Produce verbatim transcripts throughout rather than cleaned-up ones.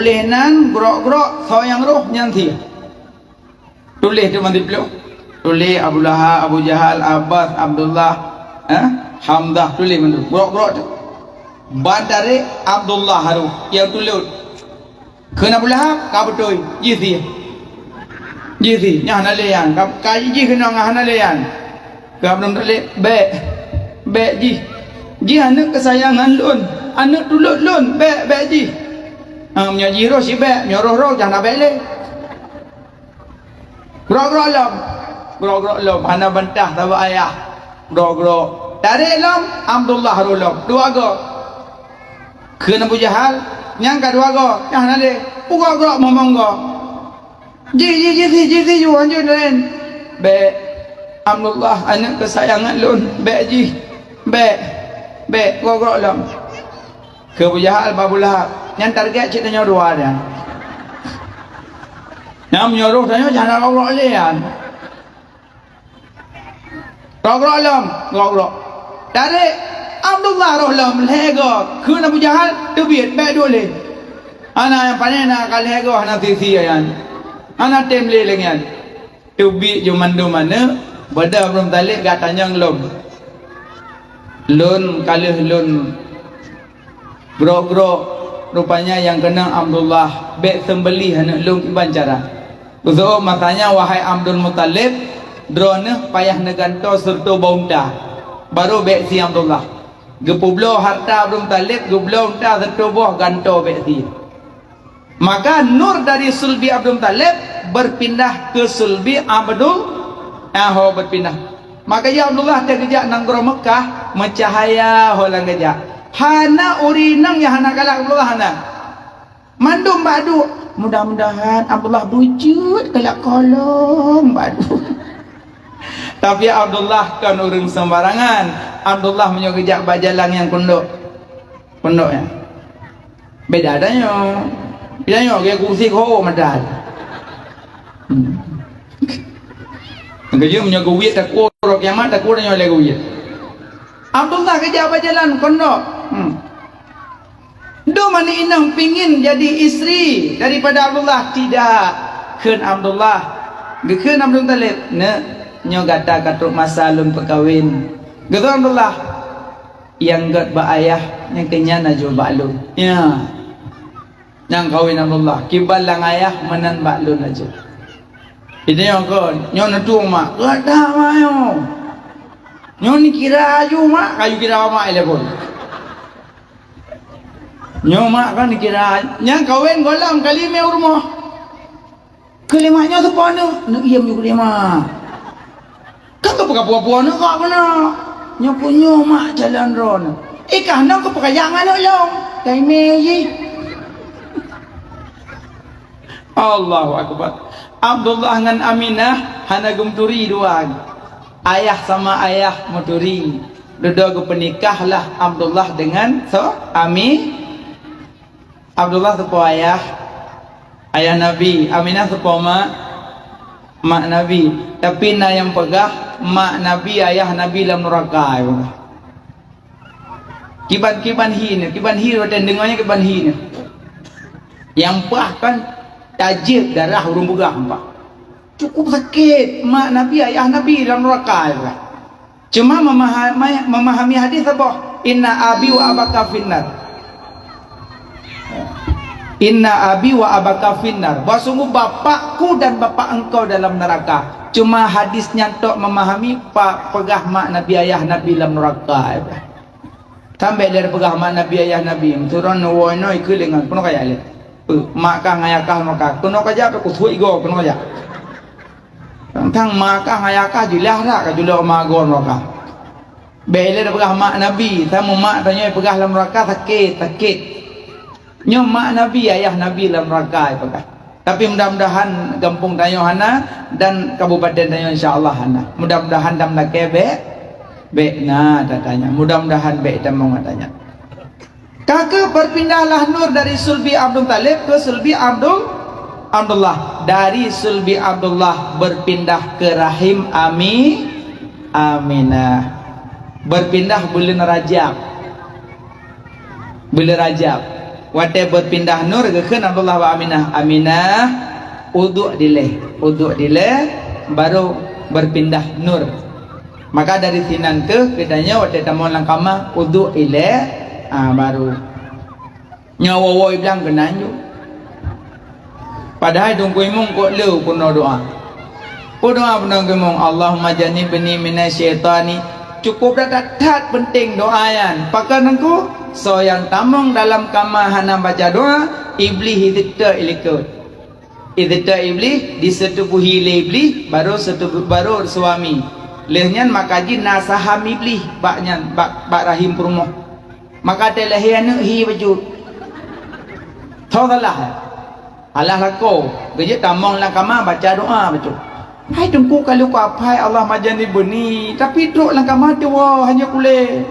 tuléh nan grok-grok, soe nyang roh nyan sie. Tuléh tu mantong ploh. Tuléh Abu Lahab, Abu Jahal, Abbas, Abdullah, eh, Hamzah, tuléh mantong. Grok-grok tu. Ban tarek Abdullah roh nyang tulot. Kheun Abu Lahab, ka beutôi, jih sie. Jih sie, nyan hana lé nyan. Ka, ka jih keunoe ngon hana lé nyan. Keu Abdul Muthalib, bèk. Bèk jih. Jih aneuk keusayangan lôn, aneuk tulot lôn, bèk, bèk jih. Ah, meunyoe jih roh sibèk, meunyoe roh-roh, jah na bèk lé. Grok-grok lom. Grok-grok lom. Hana bantah saboh ayah. Grok-grok. Tarek lom, Abdullah roh lom. Dua goe. Kheun Abu Jahal, nyang ka dua goe. Nyang hana lé. Peugrok-grok momong goe. Jih, jih, jih sie, jih sie ju, hanjeuet laén. Bèk. Abdullah, aneuk keusayangan lôn. Bèk jih. Bèk. Bèk. Grok-grok lom. Keu Abu Jahal, bak Abu Lahab. Nyan target cit tanyoe dua nyan. Nyang meunyoe roh tanyoe, jah na grok-grok lé nyan. Grok-grok lom, grok-grok. Tarek Abdullah roh lom, lhèe goe. Kheun Abu Jahal, teubiet, bèk duek lé. Hana nyang pané na ka lhèe goe, hana sie-sie nyan. Hana tem lé lé nyan. Teubiet ju mandum aneuk, beudoh Abdul Muthalib geutanyong lom. Lôn ka lheueh lôn grok-grok, rupanya nyang keunong Abdullah, bèk seumbeuléh aneuk lôn kiban cara. Khusos masa nyan, wahai Abdul Muthalib, droeneuh payah neugantoe siratoh boh unta, barô bèk sie Abdullah. Geupeubloe hareuta Abdul Muthalib, geubloe unta siratoh boh, gantoe bèk sie. Maka nur dari sulbi Abdul Muthalib berpindah ke sulbi Abdul, ah, ho berpindah. Maka ya Abdullah teugeujak nanggroe Mekah, meucahaya ho lam geujak. Hana ureueng inong nyang hana galak Abdullah hana. Mandum bak duek. Mudah-mudahan Abdullah beujeuet galak kolong bak duek. Tapi Abdullah kon ureueng sembarangan. Abdullah meunyoe geujak bak jalan nyang kundok. Pondok nyan. Beda tanyoe. Tanyoe gaya kursi kho madan. Hmm. Geuyue meunyoe geuwiet takue uroe kiamat, takue tanyoe lé geuwiet. Abdullah geujak bak jalan pondok. Hmm. Dum aneuk inong pingin jadi istri daripada Abdullah, tidak. Kheun Abdullah, geukheun Abdul Muthalib, "Neuk, nyoe gata ka trok masa lôn peukawen." Geukheun Abdullah, "Nyang gèt bak ayah, nyang keu nyan laju bak lôn." Ya. Nyang kawén Abdullah, kiban lam ayah meunan bak lôn laju. Jadi nyoe kon, nyoe neutueng mak, "Gèt that mak nyoe. Nyoe neukira aju mak, kayue kira mak ilèe phôn." Nyoe mak kan neukira, nyang kawén gohlom ka limé u rumoh. Keu lé mak nyoe teupeue aneuk, neuk iem ju keu lé mak. Kan keupeue ka puwoe-puwoe aneuk kak keunoe. Nyoe keu nyoe mak calon droeneuh. Eh, kah nyoe keupeue ka jak ngon aneuk lôn? Taimé jih. Allahu Akbar. Abdullah ngon Aminah hana geumeuturi dua. Ayah sama ayah meuturi. Dudoe geupeunikahlah Abdullah dengan so, Ami-, Abdullah teupeue ayah, ayah Nabi. Aminah teupeue mak, mak Nabi. Tapi na nyang peugah mak Nabi, ayah Nabi lam nuraka, ya Allah. Kiban, kiban hi nyoe, kiban hi watèe deungoe nyan kiban hi nyoe. Nyang paih kan tajeuet darah ureueng peugah, Pak. Cukup sakét, mak Nabi, ayah Nabi lam nuraka, ya Allah. Cuma memahami, memahami hadis saboh, "Inna abi wa abaka finnar." "Inna abi wa abaka finnar." Bahwa sungguh bapakku dan bapak engkau dalam neraka. Cuma hadis nyan tok memahami pa-, peugah mak Nabi, ayah Nabi lam neraka. Sampai dia peugah mak Nabi, ayah Nabi. Meuturon woe noe ikeu lengan. Keunoe kajak lé. Eh, mak kah ngon ayah kah neraka. Keunoe kajak, keu suet igo, keunoe kajak. Tang-tang mak kah ngon ayah kah jeulaih dak ka julok mak goe neraka. Bèk lé tapeugah mak Nabi, sama mak tanyoe peugah lam neraka sakét, sakét. Nyoe mak Nabi, ayah Nabi lam neraka peugah. Tapi mudah-mudahan gampông tanyoe hana dan kabupaten tanyoe insya Allah hana. Mudah-mudahan lam lakèe bèk, bèk na tatanya. Mudah-mudahan bèk tamong tatanya. Ka keuh berpindahlah nur dari sulbi Abdul Muthalib ke sulbi Abdul, Abdullah. Dari sulbi Abdullah berpindah ke rahim Ami, Aminah. Berpindah buleuen Rajab. Buleuen Rajab. Watée beupindah nur, geukheun Abdullah bak Aminah, "Aminah, uduk dilée, uduk dilée, barô beupindah nur." Maka dari sinan kheueh geutanyoe watée tamong lam kama, uduk ilée, ah, barô. Nyoe woe-woe blang keunan ju. Padahai Teungku Imum kok le peunoh doa. Peudoa peunoh Teungku Imum, "Allahumma jannibni minasyaitani." Cukup that-that peunteng doa nyan. Pakon Teungku? Soe nyang tamong dalam kama hana baca doa, Iblih jiteutôp ilikot. Jiteutôp Iblih, diseutubuhi lé Iblih, barô seutubu-, barô suami. Lheueh nyan maka jih na saham Iblih bak nyan, bak, bak rahim peurumoh. Maka teulahé aneuëk hi bacut. Tho salah. Alah lakoe, geujeuet tamong lam kama baca doa bacut. Hai Teungku, ka lheueh kuaphai Allahumma jannibni, tapi trok lam kama tuwoe hana kulée.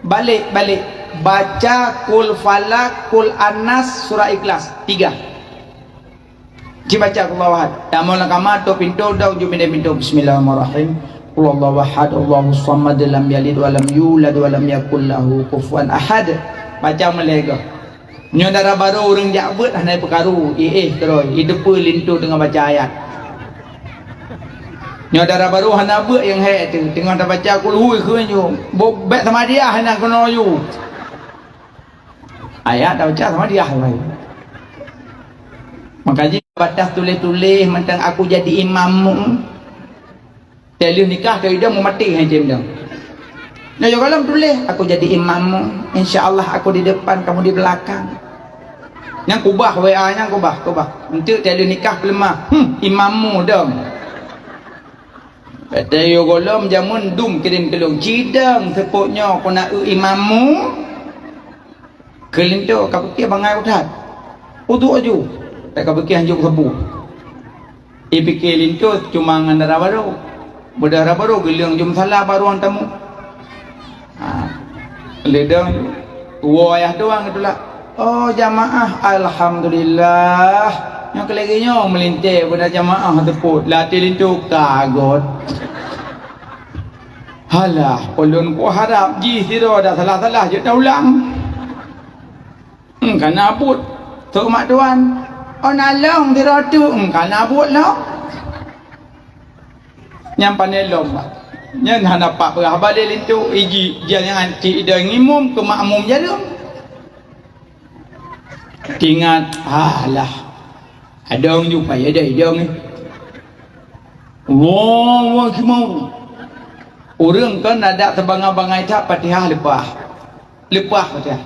Balek, balek. Baca Qul Falaq, Qul An-Nas, Surah Ikhlas. Tiga. Ci baca Qul Huwallahu Ahad. Tamong lam kama, tôp pintoe, dong ju milék pintoe. Bismillahirrahmanirrahim. Qul Huwallahu Ahad, Allahus Samad, lam yalid wa lam yulad wa lam yakul lahu kufuwan ahad. Baca meulhèe goe. Nyoe dara barô ureuëng jak beuet hana peukaru, iéh keudroe, iteupeue linto teungoh baca ayat. Nyoe dara barô hana beuet nyang hék teuh, teungoh tabaca kulhu kheun ju. Bo-, bék samadiah hana keunoe ju. Ayat tabaca samadiah bae. Maka jih batas tuléh-tuléh mantong aku jadi imammu. Teuh lheueh nikah, teuh idong meumaté hai tem dong. Nyoe gohlom tuléh, "Aku jadi imammu, insya Allah aku di depan, kamu di belakang." Nyang kubah W A nyang kubah, kubah. Enteuk teuh lheueh nikah peuleumah, hmm, imammu dong. Kata yo gohlom jameun dum kirém keu lôn, "Cidong seupôt nyoe kona eu imammu." Keu linto ka piké bangai udhat. Uduk aju. Tak ka piké hanjeuet sabu. Ipike linto cuma ngon dara barô. Beudara barô geuleueng jom salah barô tamu. Ha. Ledong woe ayah doang geutulak. Oh jamaah, alhamdulillah. Nyoe keu lagée nyoe meulintée beuna jamaah teupot. Latée linto kagot. Halah, ulôn kuharab jih sidroe dak salah-salah jeuet taulang. Engka na buet. Tok mak tuan, oh na lông sidroe tu, engka na buet lom. Nyang pané lom, bah. Nyan hana pat peugah balé linto, iji, jangan cik ida ngimum keu makmum jalong. Tingat, alah. Adong ju payah dah idong ni. Allahu Akbar. Ureuëng kan adak teubangai-bangai that Fatihah leupah. Leupah Fatihah.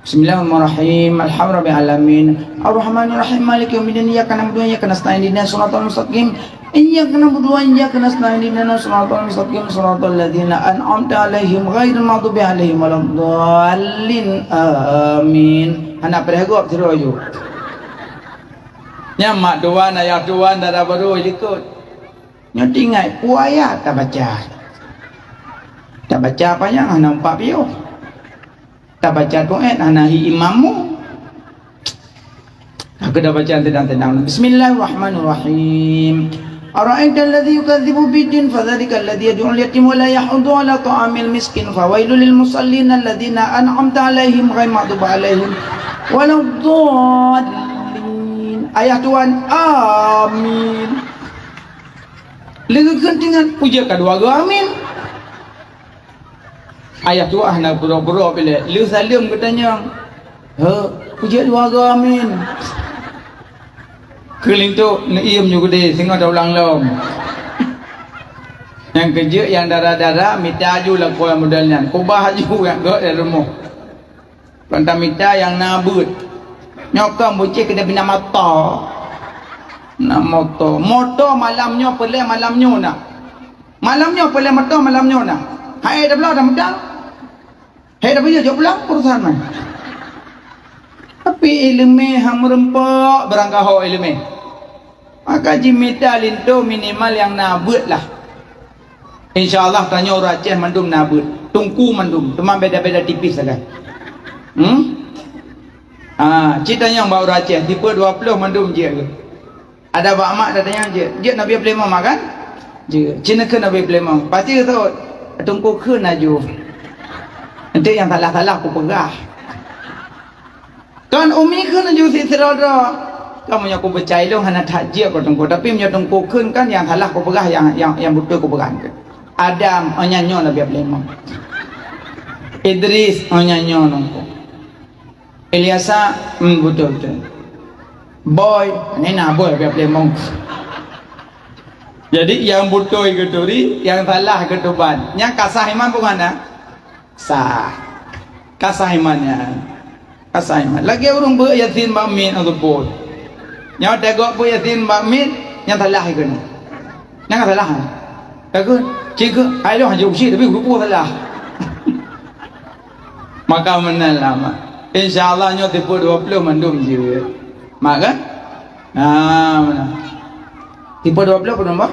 Bismillahirrahmanirrahim. Alhamdulillahirabbil alamin. Arrahmanirrahim. Maliki yaumiddin. Iyyaka na'budu wa iyyaka nasta'in. Ihdinas siratal mustaqim. Iyyaka na'budu wa iyyaka nasta'in. Ihdinas siratal mustaqim. Siratal ladzina an'amta 'alaihim ghairil maghdubi 'alaihim waladdallin. Amin. Hana peureugob sidroe ju. Nyan mak tuan, ayah tuan, dara barô likot. Nyoe tinggai peue ayat tabaca. Tabaca panyang hana umpat piôh. Tabaca doa hana hi imammu. Aku dah baca tenang-tenang. Bismillahirrahmanirrahim. Ara'aital ladzi yukadzibu biddin fadzalikal ladzi yad'ul yatim wa la yahuddu 'ala ta'amil miskin, fawailul lil musallin alladzina an'amta 'alaihim ghairil maghdubi 'alaihim waladdallin. Ayah tuan, amin. Leugeukheun tingat, puja ka dua go amin. Ayah tuah na pura-pura bilé lheueh saleuem geutanyong, "He, kujeuet dua go amin." Keulinto neuiem nyoe geude singoh taulang lom. Nyang keujeuet nyang dara-dara mita aju lakoe model nyan, kubah aju nyang gok di rumoh. Kon tamita nyang na beuet. Nyoe kon bucéh keuneuk bina moto. Na moto. Moto malam nyoe peulée malam nyoe na. Malam nyoe peulée moto malam nyoe na. Hai dah blah dah mudang. Hai dah beuyoh jok pulang urusan mah. Tapi ileumé han meureumpok beurangkaho ileumé. Maka jimita linto minimal nyang na beuet lah. Insya Allah tanyoe ureuëng Aceh mandum na beuet. Teungku mandum, teuma beda-beda tipis sagai. Hmm? Ah, cit tanyong bak ureuëng Aceh, tipe dua puluh mandum jeuet ke? Ada bak mak dah tanyong jeuet. Jeuet Nabi Sulaiman makan? Jeuet. Cina ke Nabi Sulaiman? Pasti ke tu? Teungku ke naju. Nanti yang salah-salah aku peugah. Kan umi kheun laju sidroe-droe. Kan meunyoe kupeucaya lôn hana that jeuet keu teungku, tapi meunyoe teungku kheun kan nyang salah kupeugah, nyang, nyang, nyang beutôi kupeugah. Adam, oh, nyan nyoe Nabi Sulaiman. Idris, oh, nyan nyoe teungku. Ilyasa, hmm, beutôi, beutôi. Boy, ni na boy Nabi Sulaiman. Jadi nyang beutôi geuturi, nyang salah geutuban. Nyang ka sah iman peue makna? Sah. Ka sah iman nyan. Ka sah iman. Lagèe ureueng beuet Yasin bak miet nyang seupôt. Nyoe tagok beuet Yasin bak miet, nyang salah ikeu nyoe. Nyang salah. Takheun, cit keuh, hai lôn hana usie tapi geuruku salah. Maka meunan lah, mak. Insya Allah nyoe tipe dua puluh mandum jeuet. Mak kan? Ha, meunan. Tipe dua puluh apa nombor?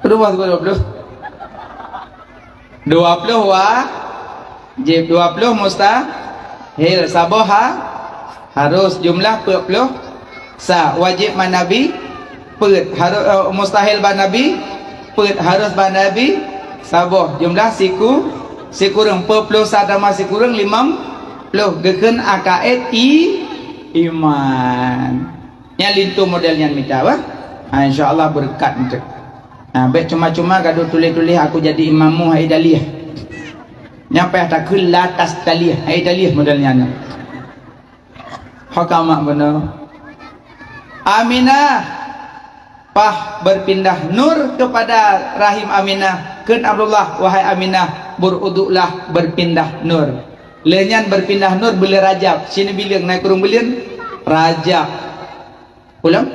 Dua puluh, dua puluh. Dua puluh wajib, dua puluh mustahil. Saboh ha-, harus, jumlah peuet ploh sa. Wajib bak Nabi, peuet. Haru-, eh, mustahil bak Nabi, peuet. Harus bak Nabi, saboh. Jumlah siku-, sikureueng. Peuet ploh sa tamah sikureueng, limong ploh. Geukheun akaid i-, iman. Nyan linto model nyan mita bah. Ha, insya Allah beureukat eunteuk. Ha, bèk cuma-cuma gadoh tuléh-tuléh, "Aku jadi imammu," hai daliah. Nyan payah takheun la tastaliah, hai daliah model nyan. Ho ka mak bunoe. Aminah, pah berpindah nur kepada rahim Aminah. Kheun Abdullah, "Wahai Aminah, berwuduklah berpindah nur." Lheueh nyan berpindah nur buleuen Rajab. Sineuk bileueng na kureueng buleuen? Rajab. Peue lom?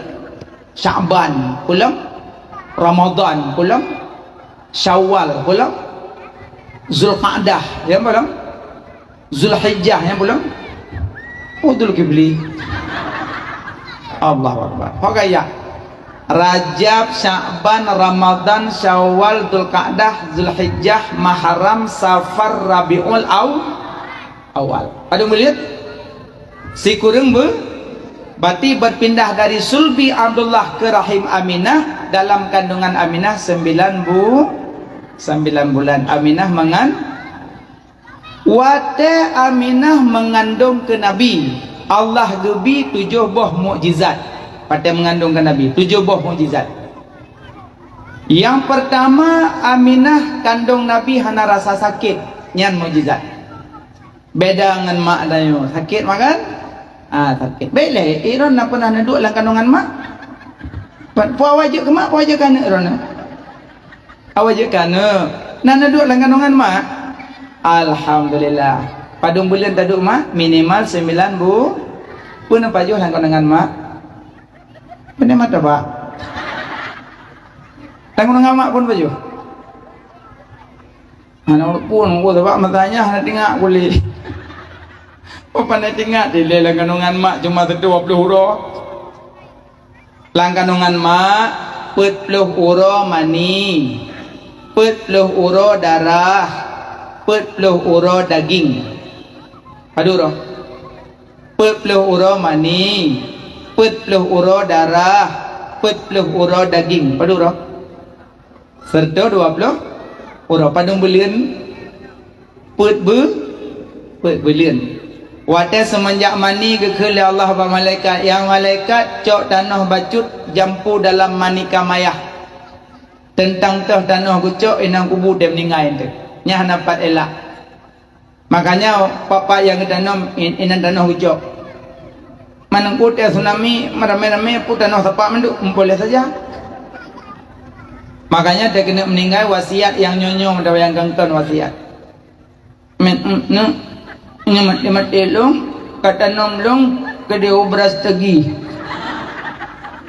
Sya'ban. Peue lom? Ramadan. Peue lom? Syawal. Peue lom? Zulqa'dah. Ya, peue lom? Zulhijjah. Ya, peue lom? Oh, Zulkifli. Allahu Akbar. Ho ka ya. Rajab, Sya'ban, Ramadan, Syawal, Zulqa'dah, Zulhijjah, Muharram, Safar, Rabiul Aw-, Awal. Padum buleuen? Sikureueng beu-, berarti berpindah dari sulbi Abdullah ke rahim Aminah, dalam kandungan Aminah sembilan bu-, sembilan bulan. Aminah mengan-, watèe Aminah mengandung ke Nabi, Allah geubi tujoh boh mukjizat. Watèe mengandung ke Nabi, tujoh boh mukjizat. Yang pertama, Aminah kandung Nabi hana rasa sakit. Nyan mukjizat. Beda ngon mak tanyoe, sakét makan? Ah, sakét. Bèk lé, droeneuh na peunah neuduek lam kandungan mak? Pat, peue awai jeuet keu mak, peue awai jeuet keu aneuk droeneuh? Awai jeuet keu aneuk. Na neuduek lam kandungan mak? Alhamdulillah. Padum buleuen taduek mak? Minimal sembilan bu-, peue neupajoh lam kandungan mak? Peue neupajoh mak? Lam kandungan mak peue neupajoh? Hana ureueng pun, oh, sabab masa nyan hana teuingat kulét. Oh, pandai teuingat dilèe lam kandungan mak cuma siplôh dua plôh uroe. Lam kandungan mak, peuet plôh uroe mani, peuet plôh uroe darah, peuet plôh uroe daging. Padum uroe? Peuet plôh uroe mani, peuet plôh uroe darah, peuet plôh uroe daging. Padum uroe? Seureutoh dua plôh uroe. Padum buleuen? Peuet bu-, peuet buleuen. Watèe seumeunjak mani geukheun lé Allah bak malaikat, "Ya malaikat, cok tanoh bacut jampu dalam mani kamayah." Teuntang toh tanoh geucok, inong kubu deuh meuninggai eunteuk. Nyan hana pat elak. Makanya, pat-pat nyang geutanom, in-, inan tanoh geucok. Meunyoe teu tsunami, meuramé-ramé peuet tanoh sapat mandum, boleh saja. Makanya, teu keuneuk meuninggai wasiat nyang nyoe-nyoe, meudawa nyang kön-kön wasiat. Met, met, met, nyoe maté-maté lôn, ka tanom lôn keudéh u Brastagi.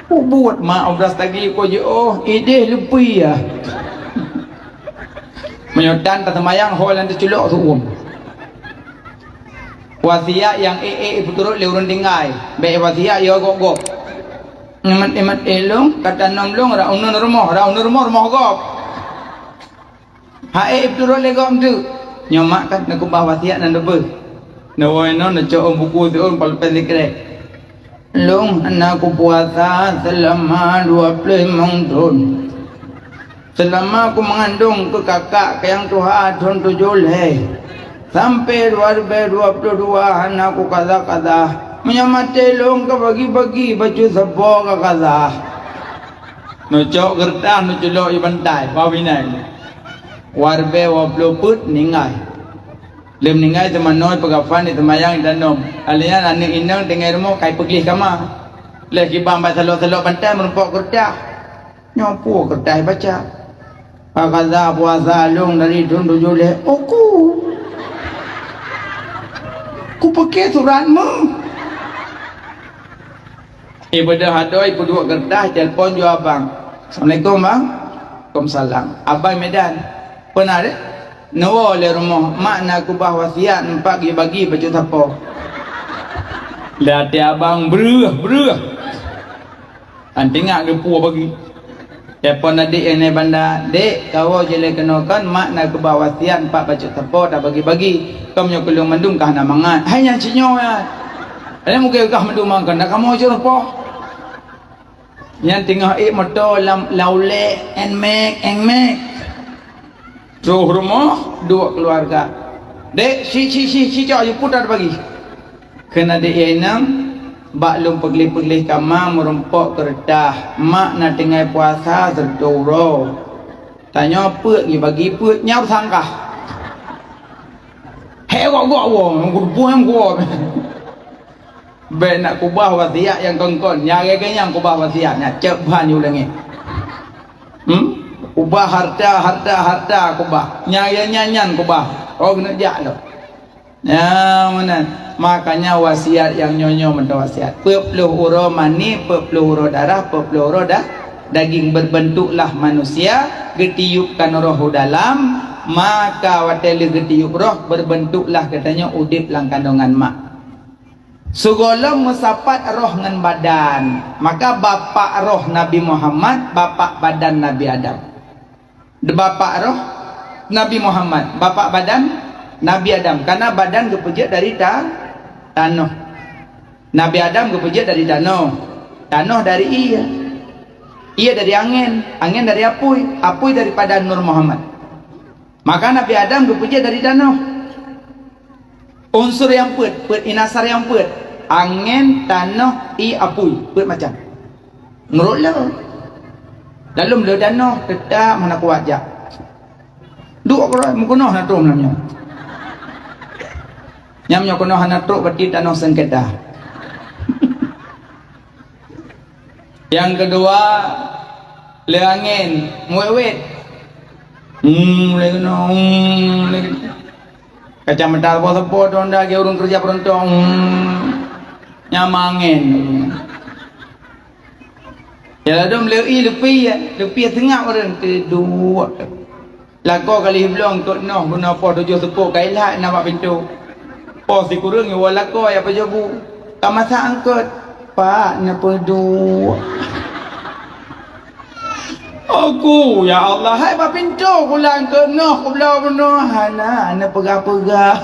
Peubuet mak u Brastagi, ko jiôh, idéh leupie ya. Meunyoe tan taseumayang, ho nyang teuculok seuuem. Wasiat nyang ék-ék ipeuturot lé ureueng tinggai, bèk wasiat yo gob-gob. Nyoe maté-maté lôn, ka tanom lôn, rot uneuen rumoh, rot uneuen rumoh, rumoh gob. Hai, ipeuturot lé gob eunteuk. Nyoe mak kan neukeubah wasiat nan leubeh. Neuwoe inoe neucok ôn buku siôn, peuleupén sikrek. Lôn hana kupuasa seulama dua plôh limong thôn. Seulama kumeungandong keu kakak nyang tuha thôn tujoh lhèe. Sampai dua ribèe dua puluh dua hana kukaza-kaza. Meunyoe maté lôn kabagi-bagi bacut sapo kakaza. Neucok keureutah neuculok di bantai, bak binéh. Dua ribèe dua puluh peuet ninggai. Lheuh ninggai teuma noe peugafan, diseumayang, ditanom. Alèh nyan aneuk inong tinggai rumoh kai peugleh kama. Lheuh kiban bak salok-salok bantai meurumpok keureutah. Nyoe peue keureutah baca? Kakaza puasa lôn dari thôn tujoh lhèe. Oku. Kupiké surat meuh. Ibadah adoe peuduek keureutah, telepon ju abang. "Assalamualaikum, Bang." "Waalaikumsalam." "Abang Medan." "Peue na deh?" "Neuwoe lé rumoh, mak na keubah wasiat, empat gibagi bacut sapo." Lé até abang breuh, breuh. Antingak geupue bagi. Telepon adék nyang na banda, "Dek, kawoe jilée keunoe kon, mak na keubah wasiat empat bacut sapo tabagi-bagi. Kon nyoe keu lôn mandum ka hana mangat." "Hai nyan cit nyoe nyan. Hai mungken kah mandum mangat, na kamoe jeuet sapo." Nyan teungoh ék moto lam, lam ulèe, Nmax, Nmax. Troh rumoh, duek keuluwarga. "Dek, si, si, si, si, cok, yue putar bagi." Kheun adék inong, "Bak lôn peugleh-peugleh kama meurumpok keureutah, mak na tinggai puasa seureutôh uroe. Tanyoe peuet gibagi peuet nyan sangkah." Hé gok-gok woe, gurupue nyang kuwoe. Bèk nak kubah wasiat nyang kon-kon, nyang lagèe nyan kubah wasiat, nyan cok ban yue lagèe. Hmm? Kubah harta, harta, harta kubah. Nyang lagèe nyan, nyan kubah. Oh, keuneuk jak lom. Nyan meunan. Makanya wasiat nyang nyoe-nyoe mantong wasiat. Peuet ploh uroe mani, peuet ploh uroe darah, peuet ploh uroe da-, daging, berbentuklah manusia, geutiyuebkan roh u dalam, maka watèe lheueh geutiyueb roh, berbentuklah geutanyoe udép lam kandongan mak. Sigohlom meusapat roh ngon badan, maka bapak roh Nabi Muhammad, bapak badan Nabi Adam. Bapak roh Nabi Muhammad, bapak badan Nabi Adam. Karena badan geupeujeuet dari ta-, tanoh. Nabi Adam geupeujeuet dari tanoh. Tanoh dari ié. Ié dari angén, angén dari apui, apui daripada Nur Muhammad. Maka Nabi Adam geupeujeuet dari tanoh. Unsur nyang peuet, peuet inasar nyang peuet. Angén, tanoh, ié, apui, peuet macam. Meunurot lé. Lalom lé tanoh teutap hana kuat jak. Duek keudroe, meukeunong hana trok lam nyoe. Nyang nyoe keunoe hana trok, berarti tanoh sengketa. Nyang keudua, lé angén, meuwét-wét. Hmm, lé keunoe, hmm, lé keunoe. Kacamata sapo-sapo, donda lagèe ureueng keureuja peuruntong. Hmm, nyang meuangén. Ya, ladôm lé ié leupie, leupie seungab ureueng teuduek. Lakoe kali bloe eungkôt noh, bunoe poh tujoh seupôt ka ilhak na bak pintoe. Poh sikureueng iwoe lakoe ya pajoh bu. Ka masak eungkôt, "Pak, neupeuduek." Aku, ya Allah, hai bak pintoe kulang eungkôt noh, kubloe bunoe, hana neupeugah-peugah.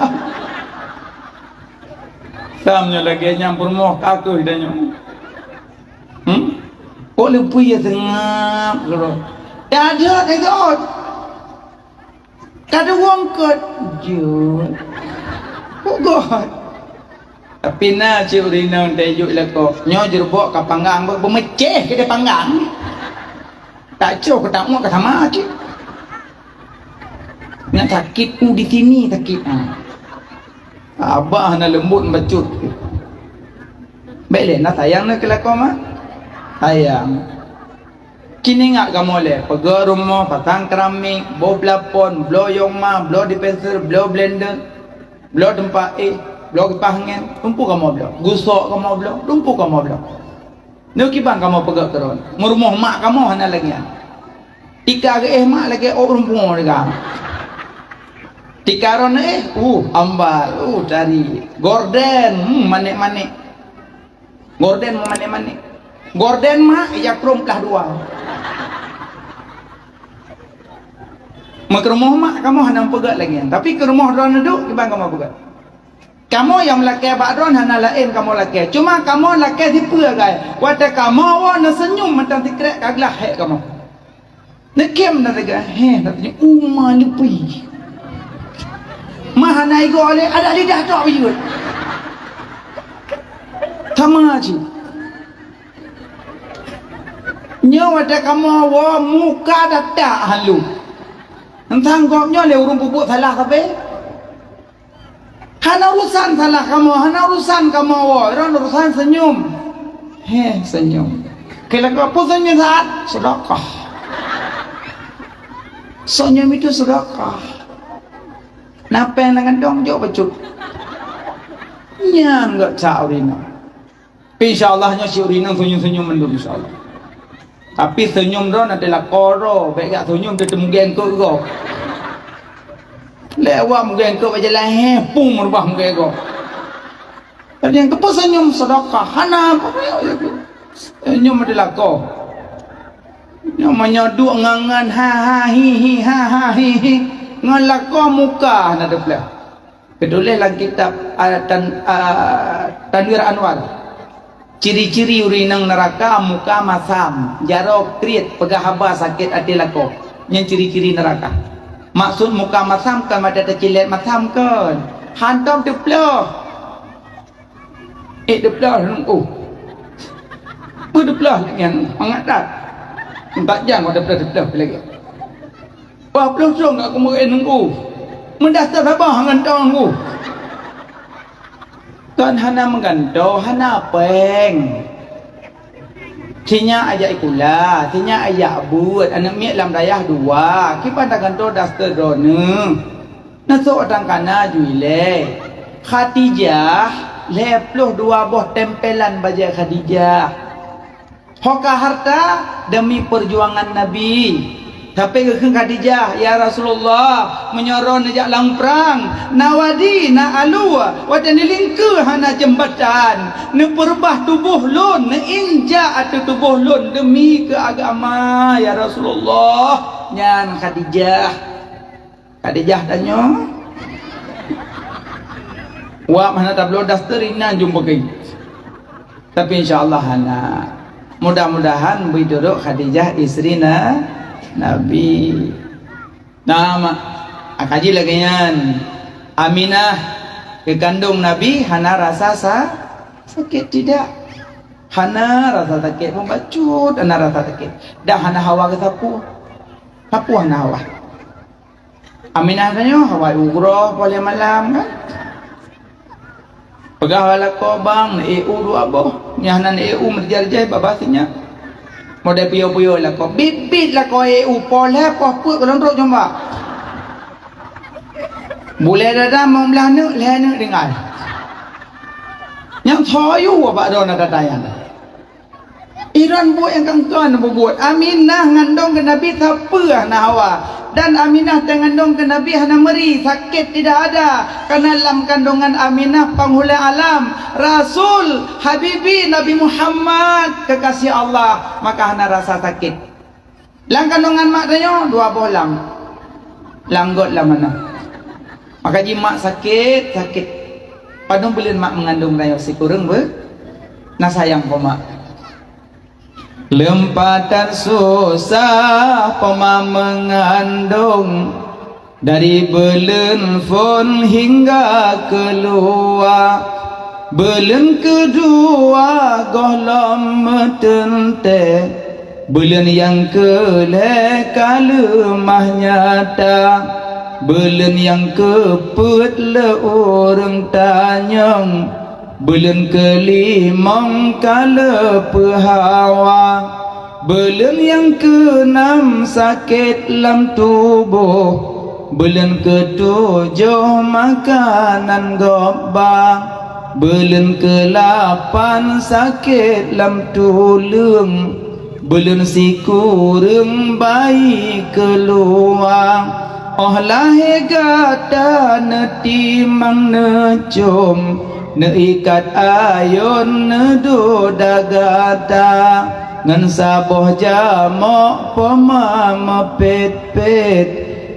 Sam nyoe lagèe nyang peurumoh ka kheueh tanyoe. Hmm? Kok leupie seungab keudroe. Ka deuet, ka deuet. Ka deuet eungkôt. Jeuet. Kok göt. Tapi na cit ureueng inong teuh jok lakoe. Nyoe jeureubok ka panggang, beu-, beumeucéh keu panggang. Tak cok, ka tak muat, ka sama cit. Nyan sakét, uh, di sini sakét. Ha. Abah na leumbot bacut. Bèk lé na sayang na keu lakoe mah. Sayang. Kini ingat kamoe lé, peugöt rumoh, pasang keramik, boh plafon, bloe yong ma, bloe dispenser, bloe blender, bloe teumpat éh, bloe kipah angén, lumpu kamoe bloe. Gusok kamoe bloe, lumpu kamoe bloe. Nyoe kiban kamoe peugöt keu droe. Meurumoh mak kamoe hana lagèe nyan. Tika geuéh mak lagèe ôk rumpung teuga. Tika droeneuh éh, uh, ambal, uh, tari. Gorden, hmm, manék-manék. Gorden meumanék-manék. Gorden mak, ija krom plah dua. Meukeureumoh mak kamoe hana meupeugöt lagèe nyan. Tapi keureumoh droeneuh duek, kiban kamoe peugöt. Kamoe nyang meulakèe bak droeneuh hana laén kamoe lakèe. Cuma kamoe lakèe sipeue gai. Watèe kamoe woe neuseunyum mantong sikrek ka glah hék kamoe. Neukém na teuga, héh, na teuga, uma leupie. Mah hana igoe lé, adak lidah tok jeuet. Sama cit. Nyoe watée kamoe woe muka datak halu. Entang gobnyoe lé ureuëng peubuet salah sabe. Hana urusan salah kamoe, hana urusan kamoe woe, droen urusan senyum. Heh, senyum. Kira-kira peue senyum saat? Sedekah. Senyum itu sedekah. Napéng lam kantong jok bacut. Nyan gak cak ureuëng inong. Insya Allah nyoe si ureuëng inong senyum-senyum mandum insya Allah. Tapi senyum droen adalah koro, bék jak senyum teuh teumugeng keu gob. Lewat mugeng keu bak jalan heh, pum rubah mugeng gob. Jadi nyang keupeue senyum sedekah hana apa-apa. Senyum adalah ko. Nyoe meunyoe duek ngon-ngon ha ha hi hi ha ha hi hi ngon lakoe muka hana teupeue. Geutuléh lam kitab, a, Tan-, a, Tanwir Anwar. Ciri-ciri ureuëng inong neuraka muka masam, jaroe kriet, peugah haba sakét até lakoe. Nyan ciri-ciri neuraka. Maksud muka masam kon watée teucilét masam kon. Hantom teupeuleuh. Eh, teupeuleuh nungku. Peue teupeuleuh lagée nyan? Mangat that. Empat jam watée teupeuleuh, teupeuleuh lagée. Wah, ploh thon ka keumeurén nunggu. Meudah tasabah ngon tong nunggu. Kon hana meugantoe, hana péng. Sinyak ajak sikula, sinyak ajak buet, aneuk miet lam dayah dua. Kiban tagantoe daster droeneuh. Neusok dang kana ju ilée. Khadijah, lhée ploh dua boh tempelan bajée Khadijah. Ho ka harta demi peujuangan Nabi. Tapi geukheun Khadijah, "Ya Rasulullah, meunyoe droeneuh jak lam prang, na wadi, na alue, watée neulingkeue hana jeumbatan, neupeureubah tuboh lôn, neuinjak ateueh tuboh lôn demi keu agama, ya Rasulullah." Nyan Khadijah. Khadijah tanyoe, wak hana tabloe daster inan jumpa keu. Tapi insya Allah hana. Mudah-mudahan beuduek Khadijah istri na, Nabi. Nah, ma-, akaji lagée nyan. Aminah geukandong Nabi hana rasa sa-, sakét tidak. Hana rasa sakét, pembacut hana rasa sakét. Dah hana hawa geusapu. Sapu hana hawa. Aminah tanyoe hawa ugroe poh lhée malam kan. Peugah lakoe bang, na ék u dua boh. Nyang hana na ék u meurijai-rijai babah sinyak. Modai puyoe-puyoe lakoe. Bit-bit lakoe ék u poh lhée poh peuet golom trok jumba. Bulée dada meublah neuk, lhée neuk tinggai. Nyang soe yue bak droeneuh dada nyan. Iran buet nyang kangkon peubuet. Aminah ngandong keu Nabi sapeue hana hawa. Dan Aminah teungandong keu Nabi hana meuri, sakét tidak ada. Karena lam kandongan Aminah panghulée alam, Rasul, Habibi, Nabi Muhammad, kekasih Allah, maka hana rasa sakét. Lam kandongan mak tanyoe dua boh lam. Lam got lam hana. Maka ji mak sakét, sakét. Padum buleuen mak meungandong tanyoe sikureueng beu na sayang po mak. Leumpatan susah poma meungandong, dari buleuen phon hingga keuluwa. Buleuen keudua gohlom meuteuntée, buleuen nyang keulhée ka leumah nyata, buleuen nyang keupeuet lé ureuëng tanyong, buleuen keulimong ka leupeuhawa, buleuen nyang keunam sakét lam tuboh, buleuen keutujoh makanan gob ba, buleuen keulapan sakét lam tuleueng, buleuen sikureueng bayi keuluwa. Óh lahé gata neutimang neucom, neuikat ayôn neudoda gata, ngon saboh jamok poma meupét-pét,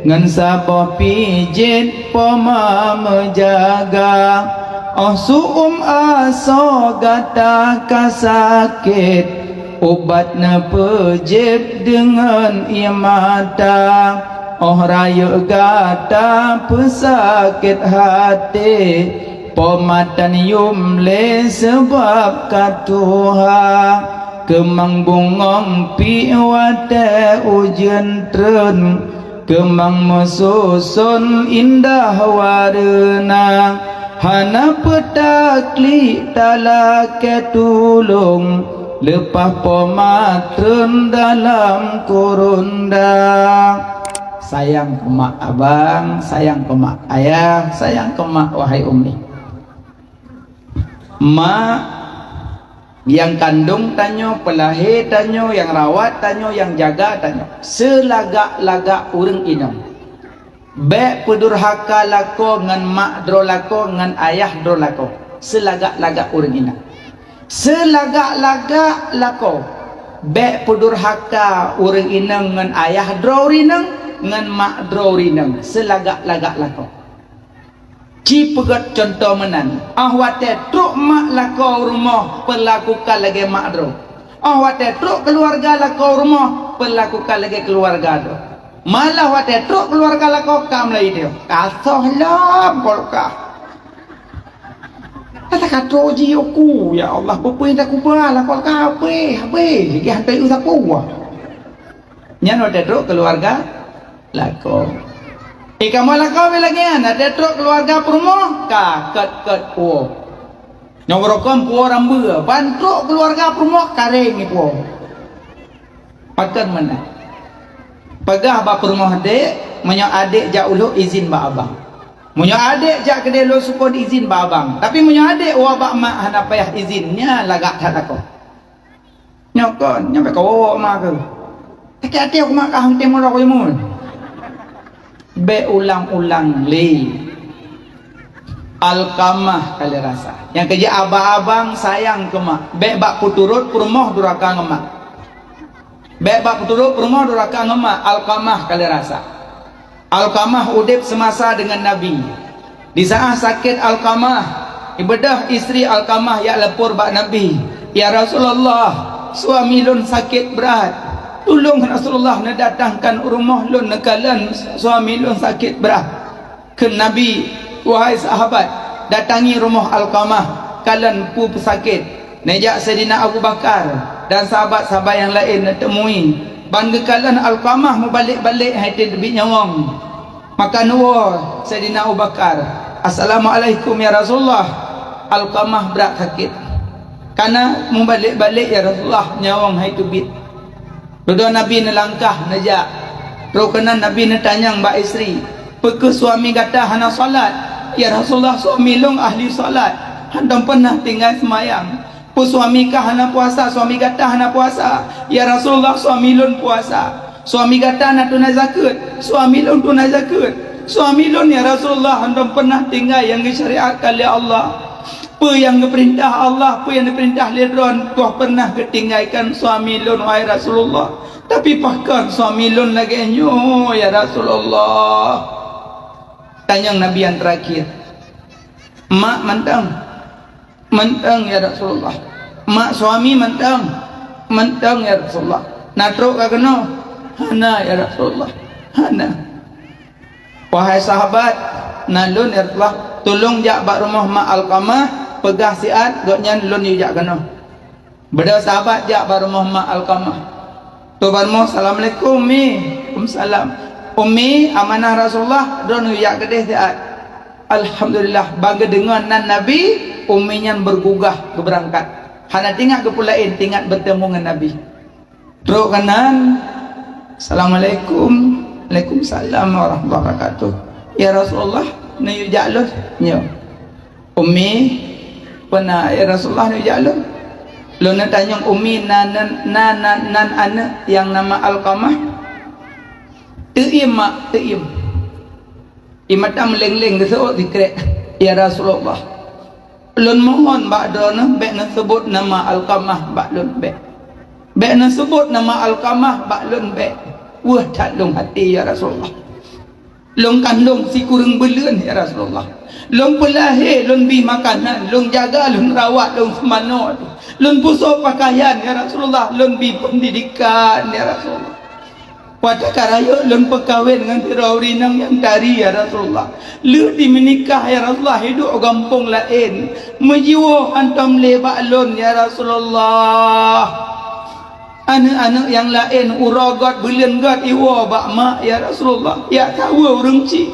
ngon saboh pijet poma meujaga. Óh su'uem asoe gata ka sakét, ubat neupeujieb deungon ié mata. Óh rayeuk gata peusakét até, po matan yum lé sabab ka tuha. Keumang bungong pih watée ujeuen treun, keumang meususon indah wareuna. Hana peutaklik talakée tulông, leupah po mat treun dalam kurunda. Sayang keu mak abang, sayang keu mak ayah, sayang keu mak wahai umi. Mak nyang kandong tanyoe, peulahé tanyoe, nyang rawat tanyoe, nyang jaga tanyoe, seulagak-lagak ureuëng inong. Bék peudurhaka lakoe ngon mak droe lakoe, ngon ayah droe lakoe, seulagak-lagak ureuëng inong. Seulagak-lagak lakoe, bék peudurhaka ureuëng inong ngon ayah droe ureuëng inong, ngon mak droe ureuëng inong, seulagak-lagak lakoe. Ci peugét cuntoh meunan, óh watée trok mak lakoe u rumoh, peulakukan lagée mak droe. Óh watée trok keuluwarga lakoe u rumoh, peulakukan lagée keuluwarga droe. Malah watée trok keuluwarga lakoe ka meulayeue, "Ka soh lom kulkah." Kata ka trok jih uku, ya Allah, peue-peue nyang takuba lakoe ka habéh, habéh, lagée hantai eu sapeue. Nyan watée trok keuluwarga lakoe. Eh, kamoe lakoe bak lagée nyan, watée trok keuluwarga peurumoh, ka két-két puwoe. Nyoe beurokon puwoe rambeue, ban trok keuluwarga peurumoh karéng puwoe. Pakon meunan? Peugah bak peurumoh adék, meunyoe adék jak u lhok izin bak abang. Meunyoe adék jak keudeh lôn sukon izin bak abang. Tapi meunyoe adék woe bak mak hana payah izin, nyan lagak that lakoe. Nyoe kon, nyoe bèk kawoe ma keuh. Sakét até aku mak kah hana teurimong lôn. Bèk ulang-ulang lé. Alkamah ka lheueh rasa. Nyang keujeuet abang-abang sayang keu mak. Bèk bak peuturot peurumoh duraka ngon mak. Bèk bak peuturot peurumoh duraka ngon mak. Alkamah ka lheueh rasa. Alkamah udép seumasa deungon Nabi. Di saát sakét Alkamah, ibeudôh istri Alkamah jak lapor bak Nabi, "Ya Rasulullah, suami lôn sakét brat. Tulông Rasulullah neudatangkan u rumoh lôn neukalon suami lôn sakét brat." Kheun Nabi, "Wahai sahabat, datangi rumoh Alkamah, kalon peue peusakét." Neujak Saidina Abu Bakar dan sahabat-sahabat nyang laén neuteumui, ban geukalon Alkamah mubalek-balek hai teubiet nyawöng. Maka neuwoe Saidina Abu Bakar, "Assalamualaikum ya Rasulullah, Alkamah brat sakét. Kana mubalek-balek ya Rasulullah, nyawöng hai teubiet." Dudoe Nabi neulangkah neujak. Trok keunan Nabi neutanyong bak istri, "Peu kheueh suami gata hana salat?" "Ya Rasulullah, suami lôn ahli salat, hantom peunah tinggai seumayang." "Peu suami kah hana puasa?" "Suami gata hana puasa." "Ya Rasulullah, suami lôn puasa." "Suami gata na tunai zakeuet?" "Suami lôn tunai zakeuet." "Suami lôn, ya Rasulullah, hantom peunah tinggai nyang geusyariatkan lé Allah." "Peue nyang geupeurintah Allah, peue nyang geupeurintah lé Droe, toh peunah geutinggaikan suami lôn, wahai Rasulullah. Tapi pakon suami lôn lagée nyoe, ya Rasulullah?" Tanyong Nabi nyang teurakhir, "Mak mantong?" "Mantong, ya Rasulullah." "Mak suami mantong?" "Mantong, ya Rasulullah." "Na trok ka keunoe?" "Hana, ya Rasulullah, hana." "Wahai sahabat, na lôn, ya Rasulullah, tulông jak bak rumoh mak Alkamah, peugah siat gobnyan lôn yue jak keunoe." Beudôh sahabat jak bak rumoh mak Alkamah. Trok bak rumoh, "Assalamualaikum, Ummi." "Waalaikumsalam." "Ummi, amanah Rasulullah, droeneuh jak keudeh siat." Alhamdulillah, ban geudeungoe nan Nabi, Ummi nyan beurgugah geubeurangkat. Hana teuingat keu peue laén, teuingat beurtemu ngon Nabi. Trok keunan, "Assalamualaikum." "Waalaikumsalam warahmatullahi wabarakatuh." "Ya Rasulullah, neuyue jak lôn?" "Nyoe." "Ummi, peue na, ya Rasulullah, neuyue jak lôn?" "Lôn neutanyong Ummi na nan, na, na nan aneuëk nyang nama Alkamah?" "Teuiem, mak, teuiem." Ie mata meuleng-leng geuseuôt sikrek, "Ya Rasulullah, lôn mohon bak droeneuh bèk neuseubot nama Alkamah bak lôn, bèk. Bèk neuseubot nama Alkamah bak lôn, bèk. Weueh that lôn até, ya Rasulullah. Lôn kandong sikureueng buleuen, ya Rasulullah. Lôn peulahé, lôn bi makanan, lôn jaga, lôn rawat, lôn seumanoe. Lôn pusoe pakaian, ya Rasulullah. Lôn bi peundidikan, ya Rasulullah." Watée ka rayeuk lôn peukawen ngon sidroe ureuëng inong nyang tari, ya Rasulullah. Lheueh jimeunikah, ya Rasulullah, hidup gampông laén. Meujiwoe hantom lé bak lôn, ya Rasulullah. Aneuëk-aneuëk nyang laén uroe göt, buleuen göt iwoe bak mak, ya Rasulullah. Jak saweue ureuëng chik.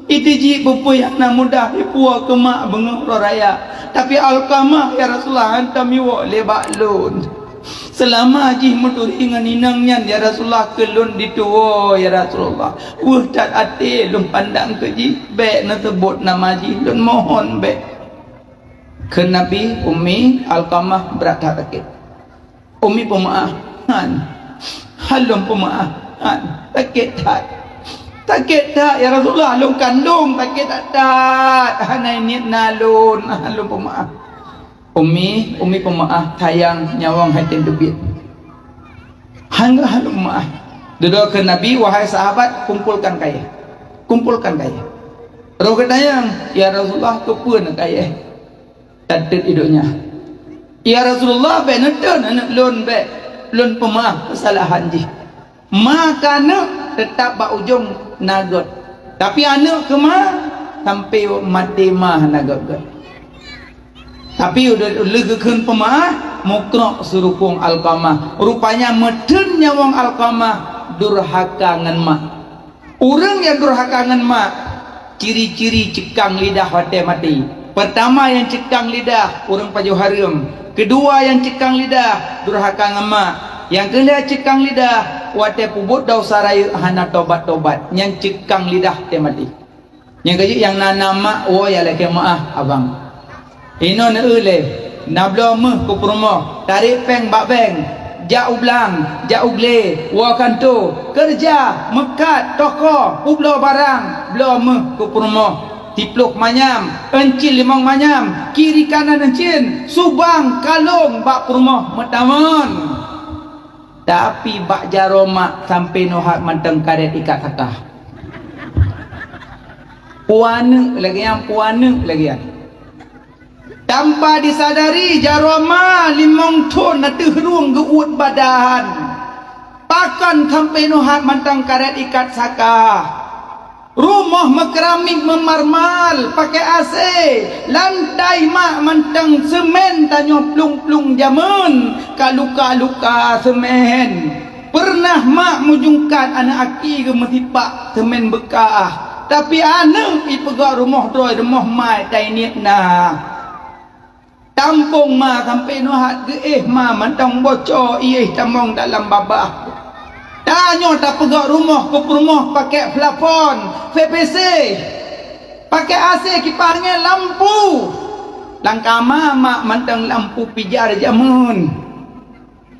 Iteujiek peue-peue nyang na mudah ipuwoe keu mak beungoh uroe raya. Tapi Alqamah, ya Rasulullah, hantom iwoe lé bak lôn. Seulama jih meuturi ngon inong nyan, ya Rasulullah, keu lôn dituwoe, ya Rasulullah. Weueh that até lôn pandang keu jih, bék neuseubot nama jih, lôn mohon bék. Kheun Nabi, "Ummi, Alqamah brat that sakét." Ummi peumeu'ah, han. Han lôn peumeu'ah, han. Sakét that. Sakét that, ya Rasulullah, lôn kandong sakét that-that. Hana niet na lôn, han lôn peumeu'ah. Ummi, Ummi peumeu'ah, sayang, nyawöng hai tém teubiet. Han, han lôn peumeu'ah. Dudoe kheun Nabi, "Wahai sahabat, kumpulkan kayèe. Kumpulkan kayèe." Roh geutanyong, "Ya Rasulullah, keupeue neukayèe?" Tateuet i donya. "Ya Rasulullah, bék neuteun aneuëk lôn bék. Lôn peumeu'ah keusalahan jih." Ma keu aneuëk teutab bak ujong na göt. Tapi aneuëk keu ma sampoe maté ma hana göt-göt. Tapi ulôn lheueh geukheun peumeu'ah, meukrok seurukueng Alqamah. Rupanya meuteun nyawöng Alqamah durhaka ngon mak. Ureuëng nyang durhaka ngon mak, ciri-ciri ceukang lidah watée maté. Peurtama nyang ceukang lidah, ureuëng pajoh hareuem. Keudua nyang ceukang lidah, durhaka ngon mak. Nyang keulhée ceukang lidah, watée peubuet desya rayeuk hana tobat-tobat. Nyan ceukang lidah watée maté. Nyang keujeuet nyang na, na mak, woe ya lakée meu'ah abang. Inoe neueu lé, na bloe méuh keu peurumoh, tarek péng bak bank, jak u blang, jak u glé, woe kantô, keureuja, meukat, toko, peubloe barang, bloe méuh keu peurumoh, siplôh manyam, euncil limong manyam, kiri kanan euncin, subang, kalông bak peurumoh meutamon. Tapi bak jaroe mak sampoe neuhat mantong karet ikat saka. Peue aneuëk lagée nyan, peue aneuëk lagée nyan. Tanpa disadari, jaroe ma limong thon na teuh rhueng geuuet badan. Pakon sampoe neuhat mantong karet ikat saka. Rumoh meukeramik meumarmal, pakai A C, lantai mak mantong semen tanyoe plueng-plueng jameun, ka luka-luka semen. Peureunah mak meujungkat aneuëk aki geuh meusipak semen beukah, tapi aneuëk ipeugah rumoh droe rumoh mai tai niet na. Tampông ma sampoe neuhat geuéh ma mantong boco iéh tamong dalam babah. Tanyoe tapeugah rumoh keu peurumoh pakai plafon V P C, pakai A C kipah angén lampu. Lam kama mak mantong lampu pijar jameun.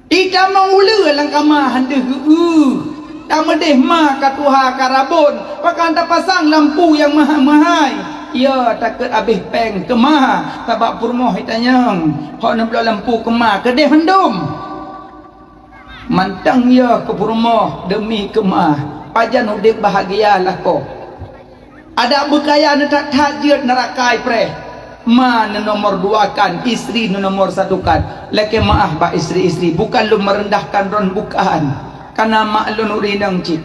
Itamong uleue lam kama han deuh geu-eu. Tameudeh ma ka tuha ka rabon, pakon tapasang lampu nyang meuhai-meuhai. Ya, takot abéh péng keuma, sabab peurumoh itanyong, hok neubloe lampu keuma keudeh mandum. Mantong ya keu peurumoh deumi keuma, pajan udeb bahagia lakoe. Adak beukaya neuthat-that jeuet neurakai preh. Ma neunomor dua kan, istri neunomor satu kan. Lakée meu'ah bak istri-istri, bukan lôn meurendahkan droen bukan. Kana mak lôn ureuëng inong cit.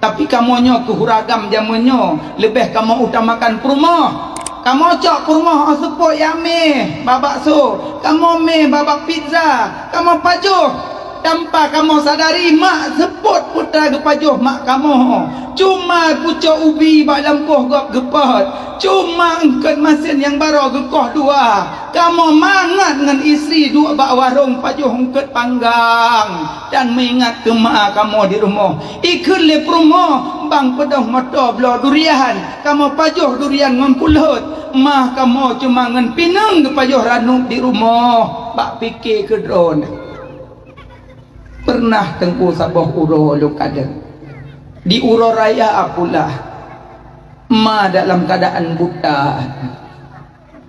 Tapi kamoe nyoe keuh uragam jameun nyoe, leubeh kamoe utamakan peurumoh. Kamoe cok peurumoh 'oh seupôt jak mé bak bakso, kamoe mé bak pizza, kamoe pajoh. Tanpa kamoe sadari, mak seupôt putra geupajoh mak kamoe. Cuma pucok ubi bak lampôh gob geupot. Cuma eungkot masen nyang baroe geukoh dua. Kamoe mangat ngon istri duek bak warong pajoh eungkot panggang dan meuingat keu ma kamoe di rumoh. Ikheun lé peurumoh bang peudong moto bloe durian. Kamoe pajoh durian ngon kulot. Ma kamoe cuma ngon pineung geupajoh ranup di rumoh. Bak pike keu droeneuh. Peureunah teungku saboh uroe lôn kalon. Di uroe raya pula, ma dalam keuadaan buta,